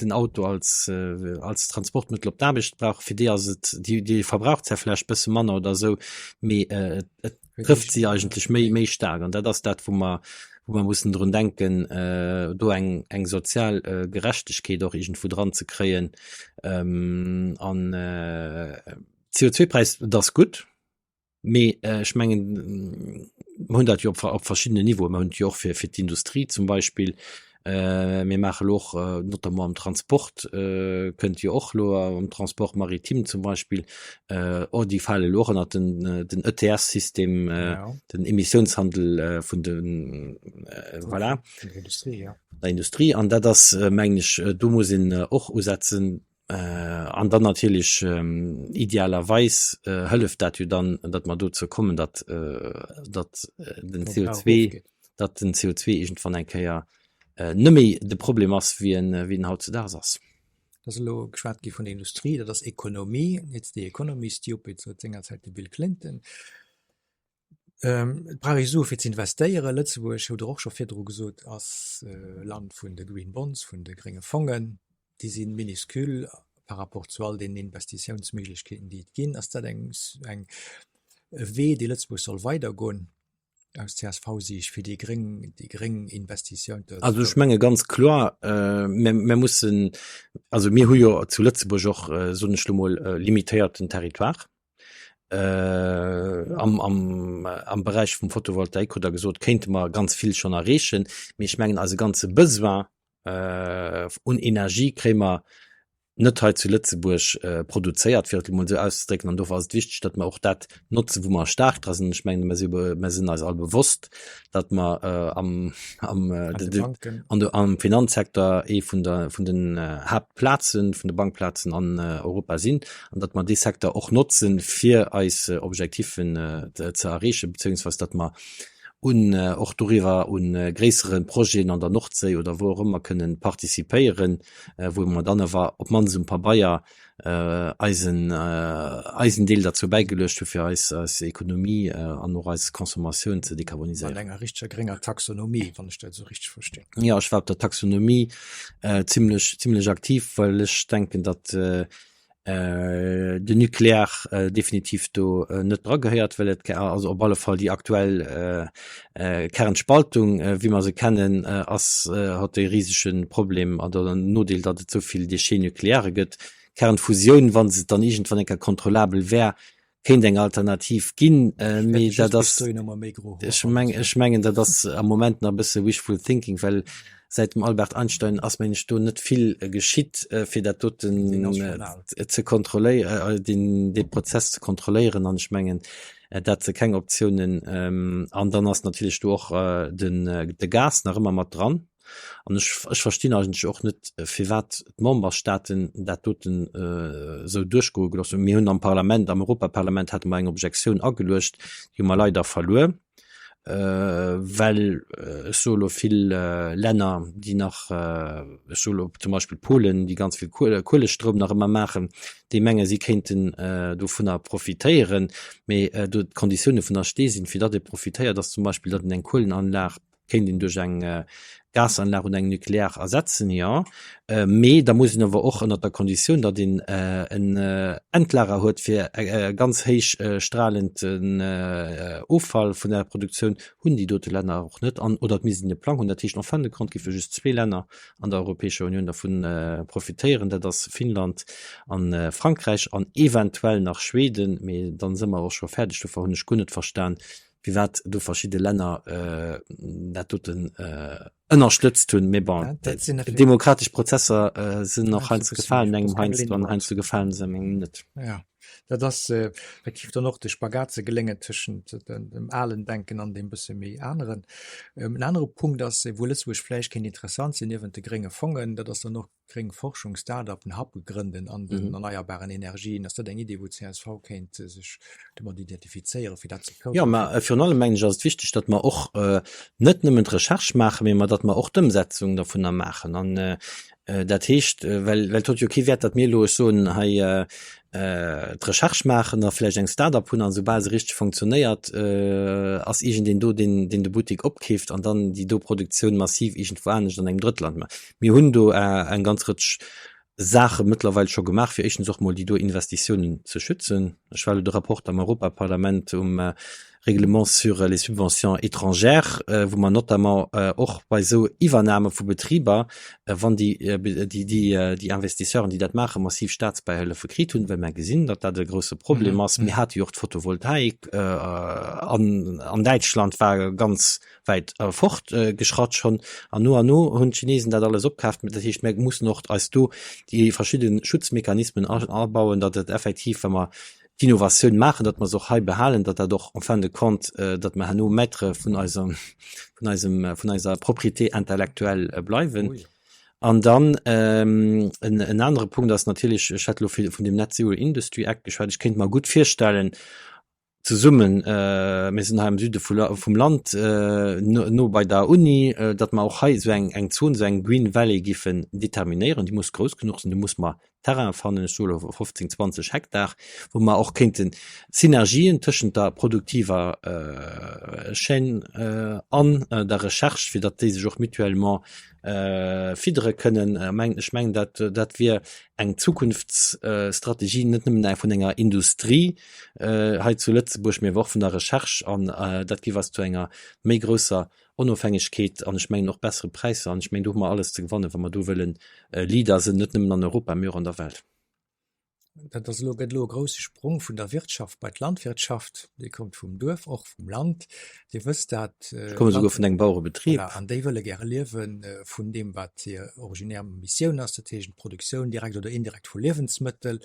den Auto als als Transportmëttel op d'Aarbecht brauchen, fir déi ass et déi déi verbraucht zwar vläicht bësse manner oder esou, mee et trëfft si eigentlech méi méi staark an dat ass dat wou mer wou mer mussen drun denken do eng eng sozial Gerechtegkeet och iergendwou dran ze kréien an CO2-Präis dat ass gutt, mee ech mengen mer hunn dat jo op op verschiddenen Niveauen, mer hunn et jo och fir fir d'Industrie zum Beispill, Mir maache lo och notamment am Transport, kënnt jo och elo am Transport maritime zum Beispill, oh déi fale lo och ënnert den den ETS-System, den Emissiounshandel vun de voilà, der Industrie. An dat ass mengen ech, do muss een och usetzen. An dann natierlech idealerweis hëlleft dat jo dann, datt mer dozou kommen, datt datt den CO2, datt den CO2 iergendwann eng Kéier net méi de Problem ass, wéi en wéi en hautzedaags ass. Et ass elo geschwat gi vun der Industrie, dat ass Ekonomie, it's the economy stupid, sot sengerzäit de Bill Clinton. Et brauch ee Sue fir ze investéieren. Lëtzebuerg, hutt Der och scho virdru gesot, ass e Land vun de Green Bonds, vun de grénge Fongen. Déi si minuscule par rapport zu all deenen Investitiounsméiglechkeeten, déi et ginn. Ass dat eng, eng, e Wee, dee Lëtzebuerg soll weidergoen aus CSV-Siicht, fir déi gréng, déi gréng Investitioun ze. Also ech menge ganz kloer, mir, mir mussen, also mir hu jo zu Lëtzebuerg och, soen ech lo mol, limitéierten Territoire. Am, am, am Beräich vum Photovoltaik hutt Der gesot, kéinte mer ganz vill schonn erreechen. Mee ech mengen, eise ganze Besoin un Energie kréie mer net hei zu Lëtzebuerg produzéiert, fir et emol esou auszedrécken. An dofir ass et wichteg, datt mer och dat notzen, wou mer staark dra sinn. Ech mengen, mer si, mer sinn eis all bewosst, datt mer am, am, an de, am Finanzsecteur ee vun der, vun den Haaptplazen, vun de Bankplazen an Europa sinn an datt mer dee Secteur och notzen, fir eis Objectifen ze erreechen, beziéungsweis datt mer un, och doriwwer un gréissere Projeten an der Nordséi oder wou och ëmmer kënnen participéieren, wou mer dann awer op d'mannst um Pabeier eisen eisen Deel derzou bäigeluecht hu fir eis eis Ekonomie an och eis Consommatioun ze dekarboniséieren. Mat enger richteger grénger Taxonomie, wann ech dat esou richteg verstinn. Jo, ech war op der Taxonomie zimlech zimlech aktiv, well ech denken, datt. Den Nucléaire definitiv do net dra gehéiert, well et also op alle Fall déi aktuell Kernspaltung, wéi mer se kennen, ass hat de risege Problem oder den Nodeel, datt et esou vill Déchets nucléaires gëtt. Kernfusioun, wa se dann iergendwann eng Kéier kontrollabel wär, kéint eng Alternativ ginn, mee dat ass, ech meng, ech mengen, dat ass am Moment nach e bësse wishful thinking, well säit dem Albert Einstein ass, meng ech, do net vill geschitt, fir dat doten ze kontrolléieren, deen, dee Prozess ze kontrolléieren. An ech mengen, dat si keng Optiounen. An dann ass natierlech do och den, de Gas nach ëmmer mat dran. An ech, ech verstinn eigentlech och net, firwat d'Memberstaaten dat doten esou duerchgoe gelooss hunn. Mir hunn am Parlament, am Europaparlament hate mer eng Objektioun ageluecht, déi hu mer leider verluer, well, ech soe lo, vill Länner, déi nach, ech soe lo zum Beispill Polen, déi ganz vill Kuelestroum nach ëmmer maachen, déi menge si kéinten dovunner profitéieren. Mee do d'Konditioune vun der Stee sinn, fir datt ee profitéiert, ass zum Beispill, datt een eng Kuelenanlag kéint een duerch eng Gasanlag oder eng nuklear ersetzen, jo, mee da muss een awer och ënnert der Konditioun, datt een en Endlager huet fir ganz héich stralenden Offall vun der Produktioun, hunn déi dote Länner och net an oder et misst een e Plang hunn. Dat heescht, en fin de compte géife just zwee Länner an der Europäescher Unioun dervu profitéieren, dat ass Finnland a Frankräich an eventuell nach Schweden, mee dann si mer och scho fäerdeg. Dofir hunn ech guer net verstan, firwat do verschidde Länner dat doten ënnerstëtzt hunn. Mee bon, demokratesch Prozesser sinn och heiansdo gefalen engem heiansdo an heiansdo gefalen se engem net. Jo, dat ass effektiv dann och de Spagat ze geléngen tëschent dem alen Denken an deem bësse méi aneren. En anere Punkt ass, wou Lëtzebuerg vläicht kéint interessant sinn, niewent de grénge Fongen, dat ass dann och Gréng Forschung, Start-up, en Hub grënden an den mhm. erneierbaren Energien. Ass dat eng Idee, wou csv kéint äh, sech domat identifizéieren, fir dat ze fördern? Ja, ma äh, virun allem mengen ech ass et wichteg, datt mer och äh, net nëmmen d'Recherche maachen, mee datt mer och d'Ëmsetzung dovunner maachen. An äh, äh, dat heescht, äh, well, well et huet jo kee Wäert, datt mir elo ech soen hei äh, äh, d'Recherche maachen a vläicht eng Start-up hunn an soubal se richteg funktionéiert, äh, ass iergendeen do, deen, deen de Buttek opkeeft an dann déi do Produktioun massiv iergendwou anescht an engem Drëttland mécht. Mir hunn do eng ganz Rëtsch Saache mëttlerweil scho gemaach, fir éischtens och mol déi do Investitiounen ze schützen. Ech war elo de Rapporter am Europaparlament um Règlement sur les subventions étrangères, wou mer notamment och bei esou Iwwernahme vu Betriber, wann déi, déi, déi Investisseuren, déi dat maachen, massiv Statsbäihëllefe kritt hunn, well mer gesinn, datt dat e grouse Problem ass. Mir hate jo och d'Photovoltaik an, an Däitschland war ganz wäit fort geschratt schonn an no an no hunn d'Chinesen dat alles opkaaft. Dat heescht, mir mussen och eis do déi verschidde Schutzmechanismen abauen, datt et effektiv, wa mer d'Innovatioun maachen, datt mer se och hei behalen, datt dat och en fin de compte, datt mer herno Maître vun eisem, vun eisem, vun eiser Propriété intellectuelle bleiwen. An dann en, en anere Punkt ass natierlech, ech hat elo vun deem Net Zero Industry Act geschwat, ech kéint mer gutt virstellen, zesummen, mir sinn hei am Süde vum Land, no bei der Uni, datt mer och hei esou eng eng Zon, esou eng Green Valley giffen determinéieren. Déi muss grouss genuch sinn, do muss mer Terrain fannen, ech soe elo 15, 20 Hektar, wou mer och kéinte Synergien tëschent der produktiver Chaîne an der Recherche, fir datt déi sech och mutuellement fiddere kënnen. Ech mengen, dat dat wier eng Zukunftsstrategie, net nëmmen eng vun enger Industrie, hei zu Lëtzebuerg, mee awer och vun der Recherche an dat géif eis zu enger méi grousser Onofhängegkeet an ech mengen och bessere Präisser an ech mengen do hu mer alles ze gewannen, wa mer do wëllen Leader sinn, net nëmmen an Europa, mee och an der Welt. Dat ass elo, gëtt elo e grouse Sprong vun der Wirtschaft bei d'Landwirtschaft. Dir kommt vum Duerf, och vum Land, Dir wësst dat. Ech komme souguer vun engem Bauerebetrib. Voilà, an déi wëlle gäre liewe vun deem, wat hir originär Missioun ass, dat heescht d'Produktioun direkt oder indirekt vu Liewensmëttel.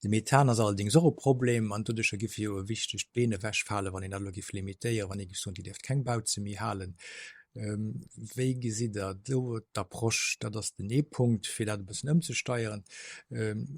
De Methan ass allerdéngs och e Problem an doduercher giffe jo e wichtegt Been ewechfalen, wann een dat elo giff limitéieren, wann ee giff soen, Dir dierft keng Bauze méi halen. Wéi gesitt Der do d'Approche? Dat ass den ee Punkt, fir dat e bëssen ëmzesteieren.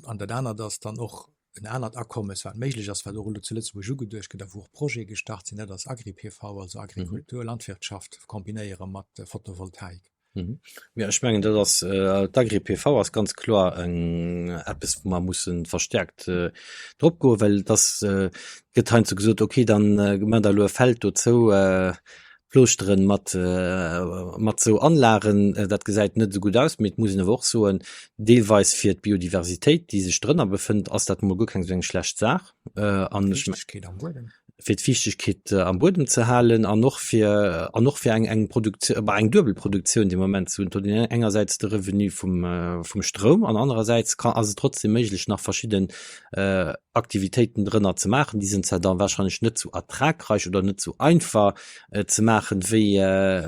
An dat anert ass dann och en anert Akommes, wat méiglech ass, wat och elo zu Lëtzebuerg ugeduecht gëtt a wou och Projete gestart sinn, dat ass Agri-PV, also Agrikultur, Landwirtschaft kombinéiere mat Photovoltaik. Mhm. Ja, ech mengen dat ass äh, d'Agri-PV ass ganz kloer eng eppes, wou mer mussen verstärkt äh, drop goen, well das äh, gëtt heiansdo gesot, okay, dann äh, maacht der elo e Feld dozou, äh, Plooschteren mat mat sou Anlagen, dat gesäit net esou gutt aus, mee et muss een awer och soen, deelweis fir d'Biodiversitéit, déi sech drënner befënnt, ass dat mol guer keng esou eng schlecht Saach. An ech Fiichtegkeet am Buedem. Fir d'Fiichtegkeet am Buedem ze halen an och fir an och fir eng eng Produktioun, bah eng duebel Produktioun dee Moment ze hunn. Et huet een engersäits de Revenu vum vum Stroum an anerersäits ka ass et trotzdem méiglech nach verschidden Aktivitéiten drënner ze maachen. Déi sinn zwar da wahrscheinlech net sou ertragreich oder net sou einfach ze maachen wéi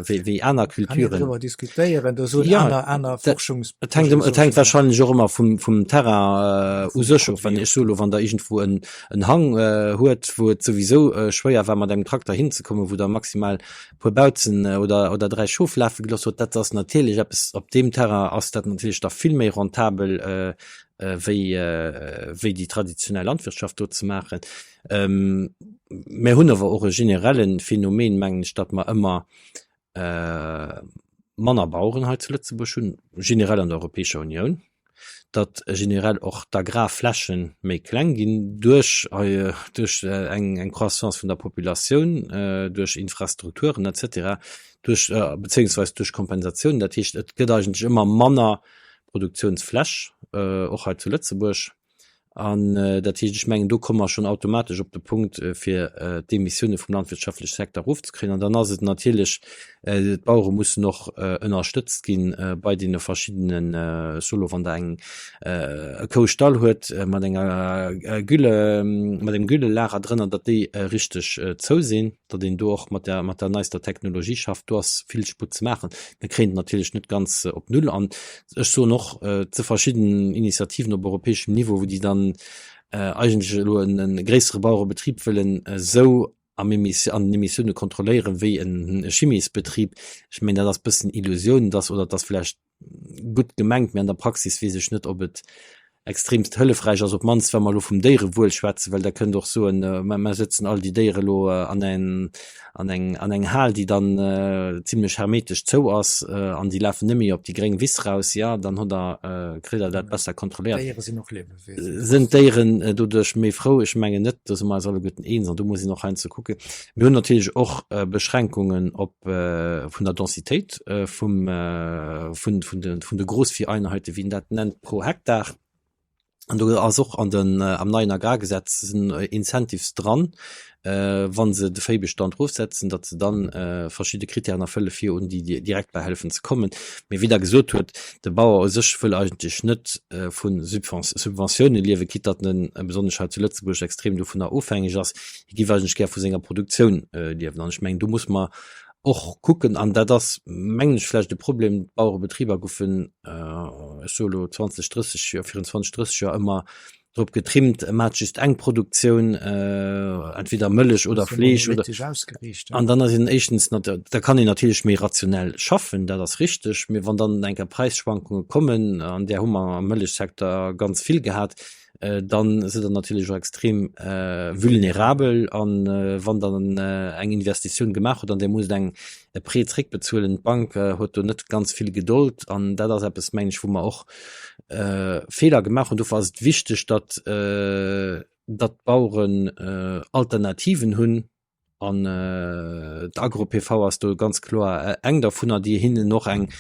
wéi aner Kann een Culturen. driwwer diskutéieren, do soen Ja, aner aner dat Forschungs et hänkt et hänkt wahrscheinlech och ëmmer vum vum Terrain u vum sech of. Wann Produit ech soe lo, wann der iergendwou en en Hang huet, wou et souwisou schwéier war mat engem Trakter hinzekommen, wou der maximal puer Bautzen oder oder 3 Schof lafe gelooss huet, dat ass natierlech eppes, op deem Terrain ass dat natierlech da vill méi rentabel wéi wéi déi traditionell Landwirtschaft do ze maachen. Mir hunn awer och e generelle Phänomen, mengen ech, datt mer ëmmer manner Baueren hei zu Lëtzebuerg hunn, generell an der Europäescher Unioun, datt generell och d'Agrarfläche méi kleng ginn duerch duerch eng eng Croissance vun der Populatioun, duerch Infrastrukturen et cetera, duerch bezéiungsweis duerch Kompensatiounen. Dat heescht, et gëtt eigentlech ëmmer manner Produktiounsfläch, och hei zu Lëtzebuerg. An dat heescht, ech mengen, do komme mer schonn automatesch op de Punkt, fir d'Emissioune vum landwirtschaftleche Secteur erofzekréien. An dann ass et natierlech, d'Bauere mussen och ënnerstëtzt gi bei deene verschiddenen, ech soe lo, wann Der eng e Koustall huet mat enger Gülle, mat engem Güllelager drënner, datt déi richteg zou sinn. datt een do och mat der, mat der neister Technologie schafft, do ass vill Sputt ze maachen. Mir kréien et natierlech net ganz op Null an ech soen och ze verschidden Initiativen op europäeschem Niveau, wou déi dann eigentlech elo en e gréissere Bauerebetrib wëllen esou am Emis an den Emissioune kontrolléieren wéi en Chimiesbetrib. Ech mengen, dat ass bëssen Illusioun, dass, oder et ass vläicht gutt gemengt, mee an der Praxis weess ech net, ob et extremst hëllefräich ass, op d'mannst wa mer elo vum Déierewuel schwätzen, well Der kënnt och soen, mä mer sëtzen all déi Déiere elo an eng, an eng, an eng Hal, déi dann zimlech hermetesch zou ass an déi lafen net méi op déi gréng Wiss raus, jo, dann hutt Der, kritt Der dat besser kontrolléiert. D'Déiere sinn och Liewewiesen. Sinn d'Déieren doduerch méi frou? Ech mengen net, do si mer eis alleguerten eens an do muss een och heiansdo kucken. Mir hunn natierlech och Beschränkungen op vun der Densitéit vum vun vun de vun de Großvieheinheiten, wéi een dat nennt, pro Hektar. An do ass och an den am neien Agrargesetz sinn Incentives dran, wa se de Véibestand erofsetzen, datt se dann verschidde Kritären erfëlle fir un déi Direktbäihëllefen ze kommen. Mee wéi Der gesot huet, de Bauer u sech wëll eigentlech net vu Subventioune liewen, quitte datt en besonnesch hei zu Lëtzebuerg extrem dovunner ofhängeg ass. Hie géif eigentlech gär vu senger Produktioun liewen. An ech mengen, do muss mer och kucken, an dat ass, mengen ech, vläicht e Problem, d'Bauerebetriber goufen, ech soe lo 20, 30 Joer, virun 20, 30 Joer ëmmer drop getrimmt, maacht just eng Produktioun, entweder Mëllech oder Fleesch oder. An dann ass een éischtens, da kann een natierlech méi rationell schaffen, dat ass richteg, mee wann dann eng Kéier Präisschwankunge kommen, an där hu mer am Mëllechsecteur ganz vill gehat, dann sidd der natierlech och extrem vulnerabel an wann dann eng Investitioun gemaach hutt an Dir musst eng e Prêt zréckbezuelen, d'Bank huet do net ganz vill Gedold an dat ass eppes mengen ech wou mer och Feeler gemaach hunn. Dofir ass et wichteg, datt datt d'Baueren Alternativen hunn An d'Agro-PV ass do ganz kloer eng dervunner, déi hinnen och eng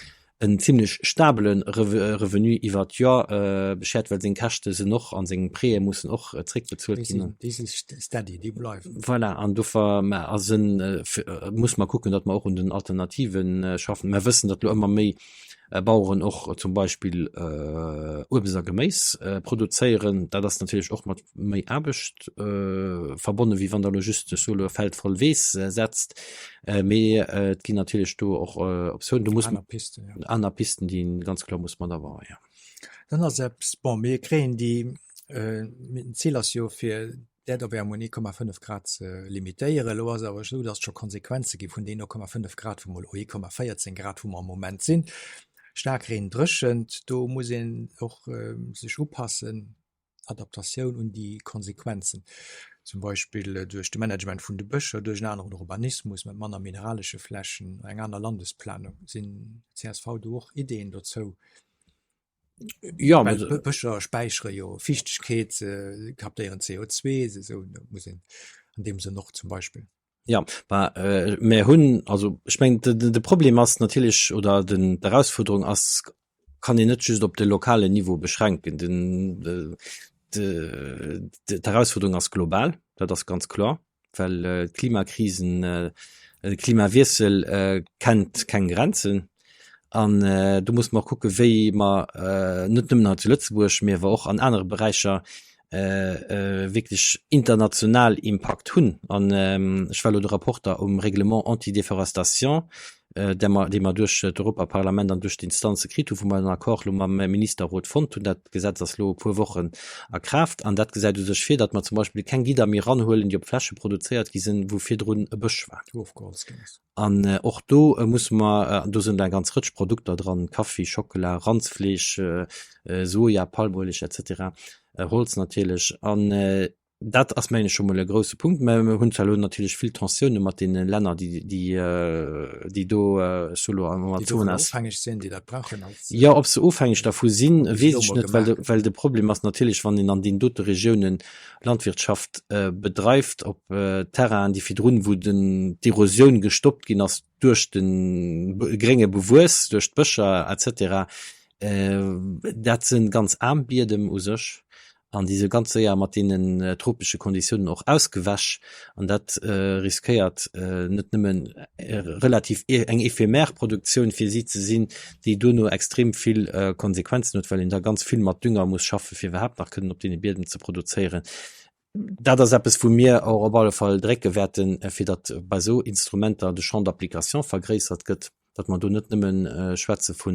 en zimlech stabele Revenu iwwer d'Joer beschert, well seng Käschte sinn och an seng Prêtë mussen och zréckbezuelt ginn. Déi si steady, déi bleiwen. Voilà, an dofir ass en, muss mer kucken, datt mer och un den Alternative schaffen. Mer wëssen, datt elo ëmmer méi Baueren och zum Beispill Uebst a Geméis produzéieren. Dat ass natierlech och mat méi Aarbecht verbonnen, wéi wann Der elo just, ech soe elo, e Feld voll Weess setzt. Mee et ginn natierlech do och Optiounen. Do muss Aner Pisten, jo. Aner Pisten, déi ee ganz kloer muss mat abauen, jo. Dann ass eppes, bon, mir kréien déi, d'Zil ass jo fir d'Äerderwäerm un 1,5 Grad ze limitéieren. Elo ass et awer esou, datt et scho Konsequenze gi vun deen 0,5 Grad, wou mer elo 1,14 Grad, wou mer am Moment sinn. Staarkreen, Dréchent, do muss een och sech upassen, Adaptatioun un déi Konsequenzen, zum Beispill duerch de Management vun de Bëscher, duerch en aneren Urbanismus mat manner mineralesche Flächen, eng aner Landesplanung. Sinn csv do och Ideeën dozou? Ja, Well Bëscher späichere jo Fiichtegkeet, se captéieren CO2, se esou, do muss een an deem Sënn och zum Beispill. Ja, bah, mär hunn, also ech mengen, de Problem ass natierlech, oder den, d'Erausfuerderung ass, kann een net just op de lokalen Niveau beschränken. Den, d'Erausfuerderung ass global, dat ass ganz kloer, well d'Klimakrisen, de Klimawiessel kennt keng Grenzen. An do musse mer och kucken, wéi mer net nëmmen hei zu Lëtzebuerg, mee awer och an anere Beräicher wierklech international Impakt hunn. An ech war elo de Rapporter um Règlement anti-déforestation, dee mer, dee mer duerch d'Europaparlament an duerch d'Instanze kritt hunn, wou mer en Accord elo mam Ministerrot fonnt hunn. Dat Gesetz ass elo e puer Wochen a Kraaft an dat gesäit u sech vir, datt mer zum Beispill keng Gidder méi eranhuelen, déi op Fläche produzéiert gi sinn, wou virdrun e Bësch war. Wou ofgeholzt ginn ass. An och do musse mer, do sinn eng ganz Rëtsch Produkter dran, Kaffi, Schockela, Randsfleesch, Soja, Palmueleg et cetera, Holz natierlech. An dat ass mengen ech scho mol e grouse Punkt. Mä mir hunn zwar elo natierlech vill Tensioune mat deene Länner, déi, déi, déi do, ech soe lo am Amazonas. Déi dovun ofhängeg sinn, déi dat brauchen als. Jo, ob se ofhängeg dervu sinn, weess ech net, well de, well de Problem ass natierlech, wann een an deenen dote Regiounen Landwirtschaft bedreift op Terrainen, déi virdrun, wou den d'Erosioun gestoppt ginn ass duerch de grénge Bewuess, duerch d'Bëscher et cetera, dat si ganz aarm Biedem u sech an déi si ganz séier mat deenen tropesche Konditiounen och ausgewäsch an dat riskéiert net nëmmen relativ eng éphémère Produktioun fir si ze sinn, déi duerno extrem vill Konsequenzen huet, well een da ganz vill mat Dünger muss schaffen, fir iwwerhaapt nach kënnen op deene Biedem ze produzéieren. Dat ass eppes, wou mir och op alle Fall drécke wäerten, fir datt bei esou Instrumenter de Champ d'application vergréissert gëtt, datt mer do net nëmme schwätze vu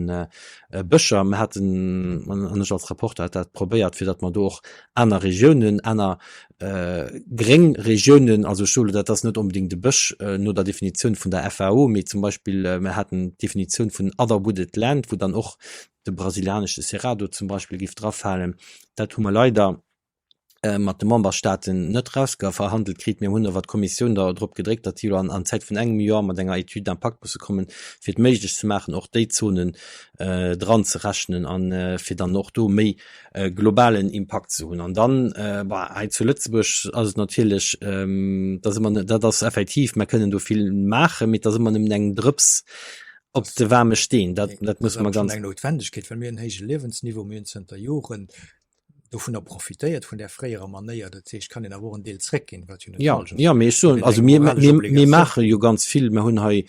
Bëscher. Mir haten, an ech als Rapporteur hat dat probéiert, fir datt mer do och aner Regiounen, aner gréng Regiounen, also ech soe lo, dat ass net onbedéngt e Bësch no der Definitioun vun der FAO, mee zum Beispill mir haten d'Definitioun vun other wooded land, wou dann och de brasilianesche Cerrado zum Beispill géif drafalen. Dat hu mer leider mat de Memberstaaten net erausverhandelt kritt. Mir hunn awer d'Kommissioun da drop gedréckt, datt déi elo an an Zäit vun engem Joer mat enger Étude d'impact musse kommen, fir et méiglech ze maachen, och déi Zonen dranzerechnen an fir dann och do méi globalen Impakt ze hunn. An dann, bon, hei zu Lëtzebuerg ass et natierlech, dat ass ëmmer, dat ass effektiv, mer kënnen do vill maachen, mee et ass ëmmer nëmmen eng Drëps op de waarme Steen. Dat, dat muss mer ganz. Eng Noutwendegkeet, well mir hunn en héije Liewensniveau, mir hunn zënter Joren dovunner profitéiert, vun där fréierer Manéier. Dat heescht, kann een awer och en Deel zréckginn, wat jo net falsch ass. Jo, mee ech soen, also mir, mir, mir maache jo ganz vill. Mir hunn hei,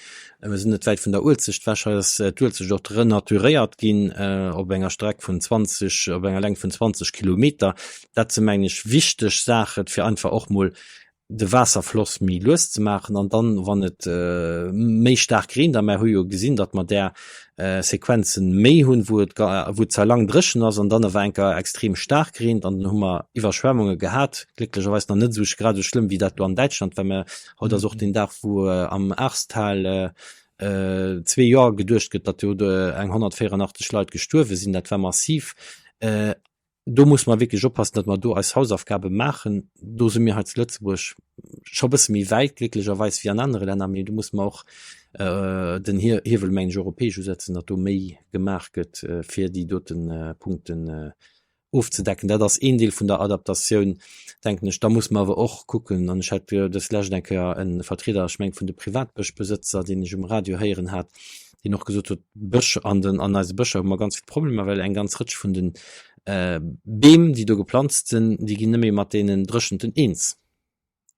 mir sinn net wäit vun der Uelzecht ewech, hei ass d'Uelzecht och renaturéiert ginn op enger Streck vun 20, op enger Längt vun 20 Kilometer. Dat sinn, mengen ech, wichteg Saachen, fir einfach och mol de Waasserfloss méi lues ze maachen an dann, wann et méi staark reent, a mer hu jo gesinn, datt mer där Sequenzen méi hunn, wou et wou et zwar laang dréchen ass an dann awer eng Kéier extrem staark reent an dann hu mer Iwwerschwemmunge gehat, glécklecherweis nach net esou grad esou schlëmm wéi dat do an Däitschland war, mä haut ass och deen Dag, wou am Ahrtal zwee Joer geduecht gëtt, datt do eng 184 Leit gestuerwe sinn, dat war massiv. Do musse mer wierklech oppassen, datt mer do eis Hausaufgabe maachen. Do si mir hei zu Lëtzebuerg scho e bësse méi wäit, glécklecherweis, wéi an anere Länner, mee do musse mer och den Hiewel, mengen ech, europäesch usetzen, datt do méi gemaach gëtt, fir déi dote Punkten ofzedecken. Dat ass een Deel vun der Adaptatioun, denken ech. Da musse mer awer och kucken, an ech hat dës lescht eng Kéier e Vertrieder, ech mengen vun de Privatbëschbesëtzer, deen ech um Radio héieren hat, deen och gesot huet, Bësch an den an eise Bëscher hu mer ganz vill Problemer, well eng ganz Rëtsch vun den Beem, déi do geplanzt sinn, déi ginn net méi mat deenen Dréchenten eens.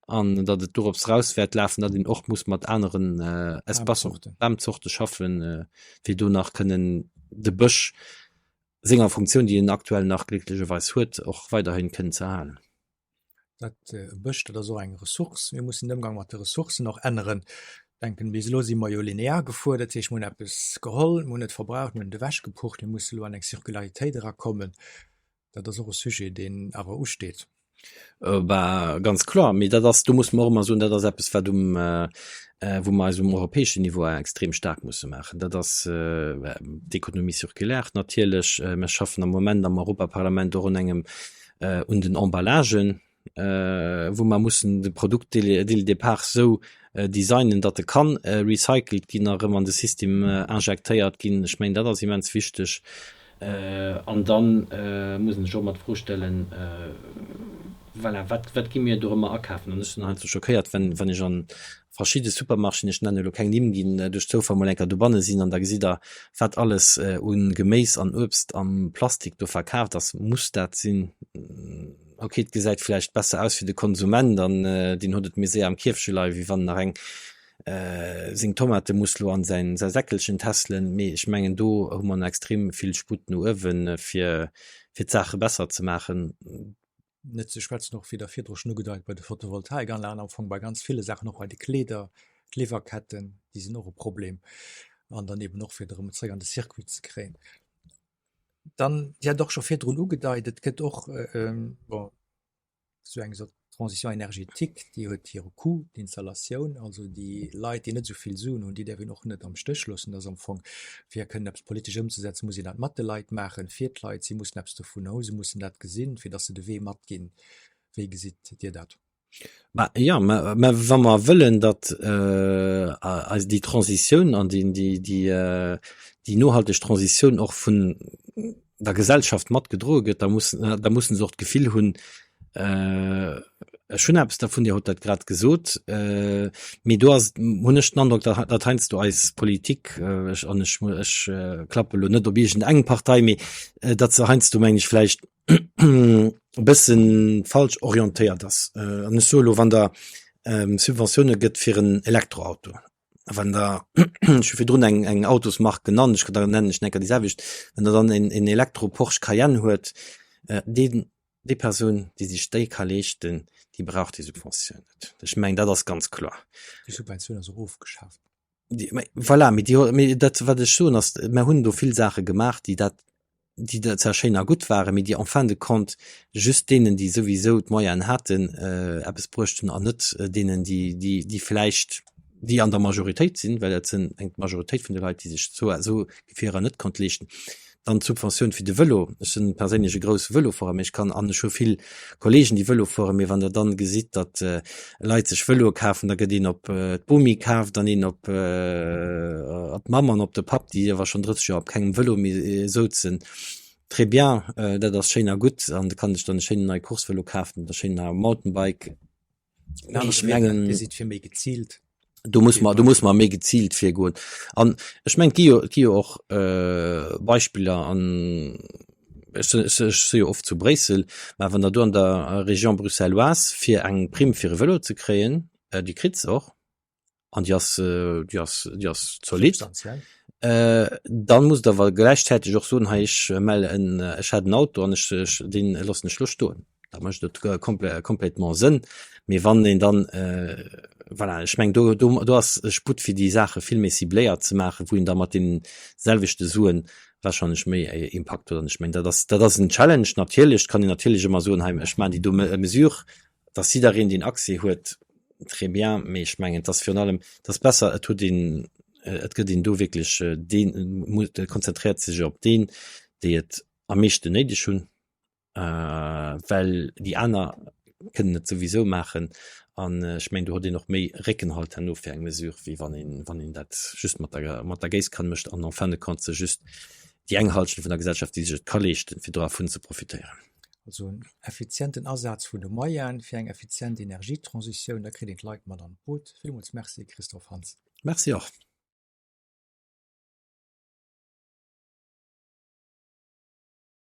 An datt et dorops raus wäert lafen, datt een och muss mat aneren Espacen, Bamzorte schaffen, fir do nach kënnen de Bësch senger Funktioun, déi en aktuell nach glécklecherweis huet, och weiderhin kënnen ze erhalen. Dat e Bësch, dat ass och eng Ressource. Mir mussen den Ëmgang mat de Ressourcen och änneren. Denken, bis elo si mer jo linear gefuer, dat heescht, mir hunn eppes geholl, mir hunn et verbraucht, mir hunn et ewechgepucht. Mir musse elo an eng Circularitéit erakommen. Dat ass och e Sujet, deen awer usteet. Bah, ganz kloer. Mee dat ass, do musse mer och ëmmer soen, dat ass eppes, wat um, wou mer eis um europäeschen Niveau extrem staark musse maachen. Dat ass d'Économie circulaire natierlech. Mir schaffen am Moment am Europaparlament och un engem un den Emballagen, wou mer mussen de Produkt dès le départ esou designen, datt e kann recycelt ginn a erëm an de System injektéiert ginn. Ech mengen, dat ass immens wichteg. An da muss een sech och ëmmer d'Fro stellen. Voilà, wat, wat gi mir do ëmmer akafen? An ech sinn heiansdo schockéiert, wenn, wann ech an verschidde Supermarchéen, ech nennen elo keng Nimm, ginn, duerch Zoufall mol eng Kéier dobanne sinn an da gesitt Der, wat alles u Geméis an Uebst am Plastik do verkaaft ass. Muss dat sinn? Ok, et gesäit vläicht besser aus fir de Konsument an deen huet et méi séier am Kierfche leien, wéi wann nach eng seng Tomate muss lo an säin säi Säckelchen tässelen. Mee ech mengen, do hu mer nach extrem vill Sputt no uewen, fir, fir d'Saache besser ze maachen. Net ze schwätzen och, wéi Der virdru schonn ugedeit, bei de Photovoltaikanlagen, am Fong bei ganz ville Saachen, och bei de Kleeder, d'Liwwerketten, déi sinn och e Problem. An dann eben och, fir et erëm zréck an de Circuit ze kréien. Dann, Dir hat och scho virdrun ugedeit, et gëtt och, bon, esou eng Transition énergétique, déi huet hire Coût, d'Installatioun, also déi Leit, déi net esou vill Suen hunn, déi däerf een och net am Stéch loossen. Dat ass am Fong, fir kënnen eppes politesch ëmzesetzen, muss een dat mat de Leit maachen, fir d'Leit. Si mussen eppes dovun hu, se mussen dat gesinn, fir datt se de Wee matginn. Wéi gesitt Dir dat? Mä jo, mä, mä wa mer wëllen, datt eis déi Transitioun an déi, déi, déi, déi nohalteg Transitioun och vun der Gesellschaft matgedroe gëtt, da muss, da mussen se och d'Gefill hunn, ech hunn eppes dervun, Dir hutt dat grad gesot, mee do ass, hunn ech den Androck, datt, datt heiansdo eis Politik, ech, an ech, ech klappe lo net op iergendeng Partei, mee datt se heiansdo, meng ech, vläicht e bësse falsch orientéiert ass. An ech soe lo, wann Der Subventioune gëtt fir en Elektroauto, wann der, ech hu virdrun eng eng Autosmark genannt, ech da nennen ech enker déi selwecht, wann der dann en en Elektro-Porsche Cayenne huet, deen déi Persoun, déi sech déi ka leeschten, déi brauch déi Subventioun net. Ech mengen, dat ass ganz kloer. Déi Subventioun ass och ofgeschaaft. Déi, mä voilà, mee déi, mee dat wat ech soen ass, mer hunn do vill Saache gemaach, déi dat déi da zwar schéin a gutt waren, mee déi en fin de compte just deenen, déi souwisou d'Moyenen haten, eppes bruecht hunn an net deenen, déi, déi, déi vläicht, déi an der Majoritéit sinn, well dat sinn eng Majoritéit vun de Leit, déi sech esou, esou Gefierer net konnt leeschten. Dann d'Subventioun fir de Vëlo. Ech sinn perséinlech e grousse Vëlofuerer, mee ech kann, an ech hu vill Kollegen, déi Vëlo fueren, mee wann Der dann gesitt, datt Leit sech Vëloe kafen, da gëtt een op d'Bomi kaaft an een op op d'Mamm an op de Papp, déi awer schonn 30 Joer op kengem Vëlo méi souzen. Très bien, dat ass schéin a gutt an da kann ech dann e schéinen neie Coursevëlo kafen oder e schéinen neie Mountainbike. Mee ech mengen, Dir sidd fir méi geziilt. Do muss mer, do muss mer méi geziilt virgoen. An ech mengen, et gi jo, et gi jo och Beispiller an ech, ech, ech si jo oft zu Bréissel, mä wann Der do an der Région bruxelloise fir eng Primm fir e Vëlo ze kréien, déi kritt se och an déi ass, déi ass, déi ass zolidd, dann musst Der awer gläichzäiteg och soen, hei ech mellen, ech hat en Auto an ech, ech, dee loossen ech elo stoen. Da mécht et complètement Sënn. Mee wann een dann, voilà, ech mengen do, do, do ass e Sputt fir déi Saache vill méi cibléiert ze maachen, wou een da mat deene selwechte Suen wahrscheinlech méi Impakt huet. An ech mengen, dat ass, dat ass en Challenge natierlech. Et kann een natierlech ëmmer soen, hei ech maachen déi do Mesure, dass jiddereen deen Accès huet, très bien. Mee ech mengen, et ass virun allem, et ass besser, et huet een, et gëtt een do wierklech deen, konzentréiert sech op deen, déi et am meeschten néideg hunn. well déi aner kënnen et souwisou maachen an ech mengen do huet een och méi Réckenhalt herno fir eng Mesure, wéi wann een, wann een dat just mat der, mat der Géisskan mécht an en fin de compte se just déi eng Halschent vun der Gesellschaft, déi sech et ka leeschten, fir dovun ze profitéieren. Also en effizienten Asaz vun de Moyene fir eng effizient Energietransitioun, da kritt een d'Leit mat an d'Boot. Villmools Merci, Christophe Hansen. Merci och.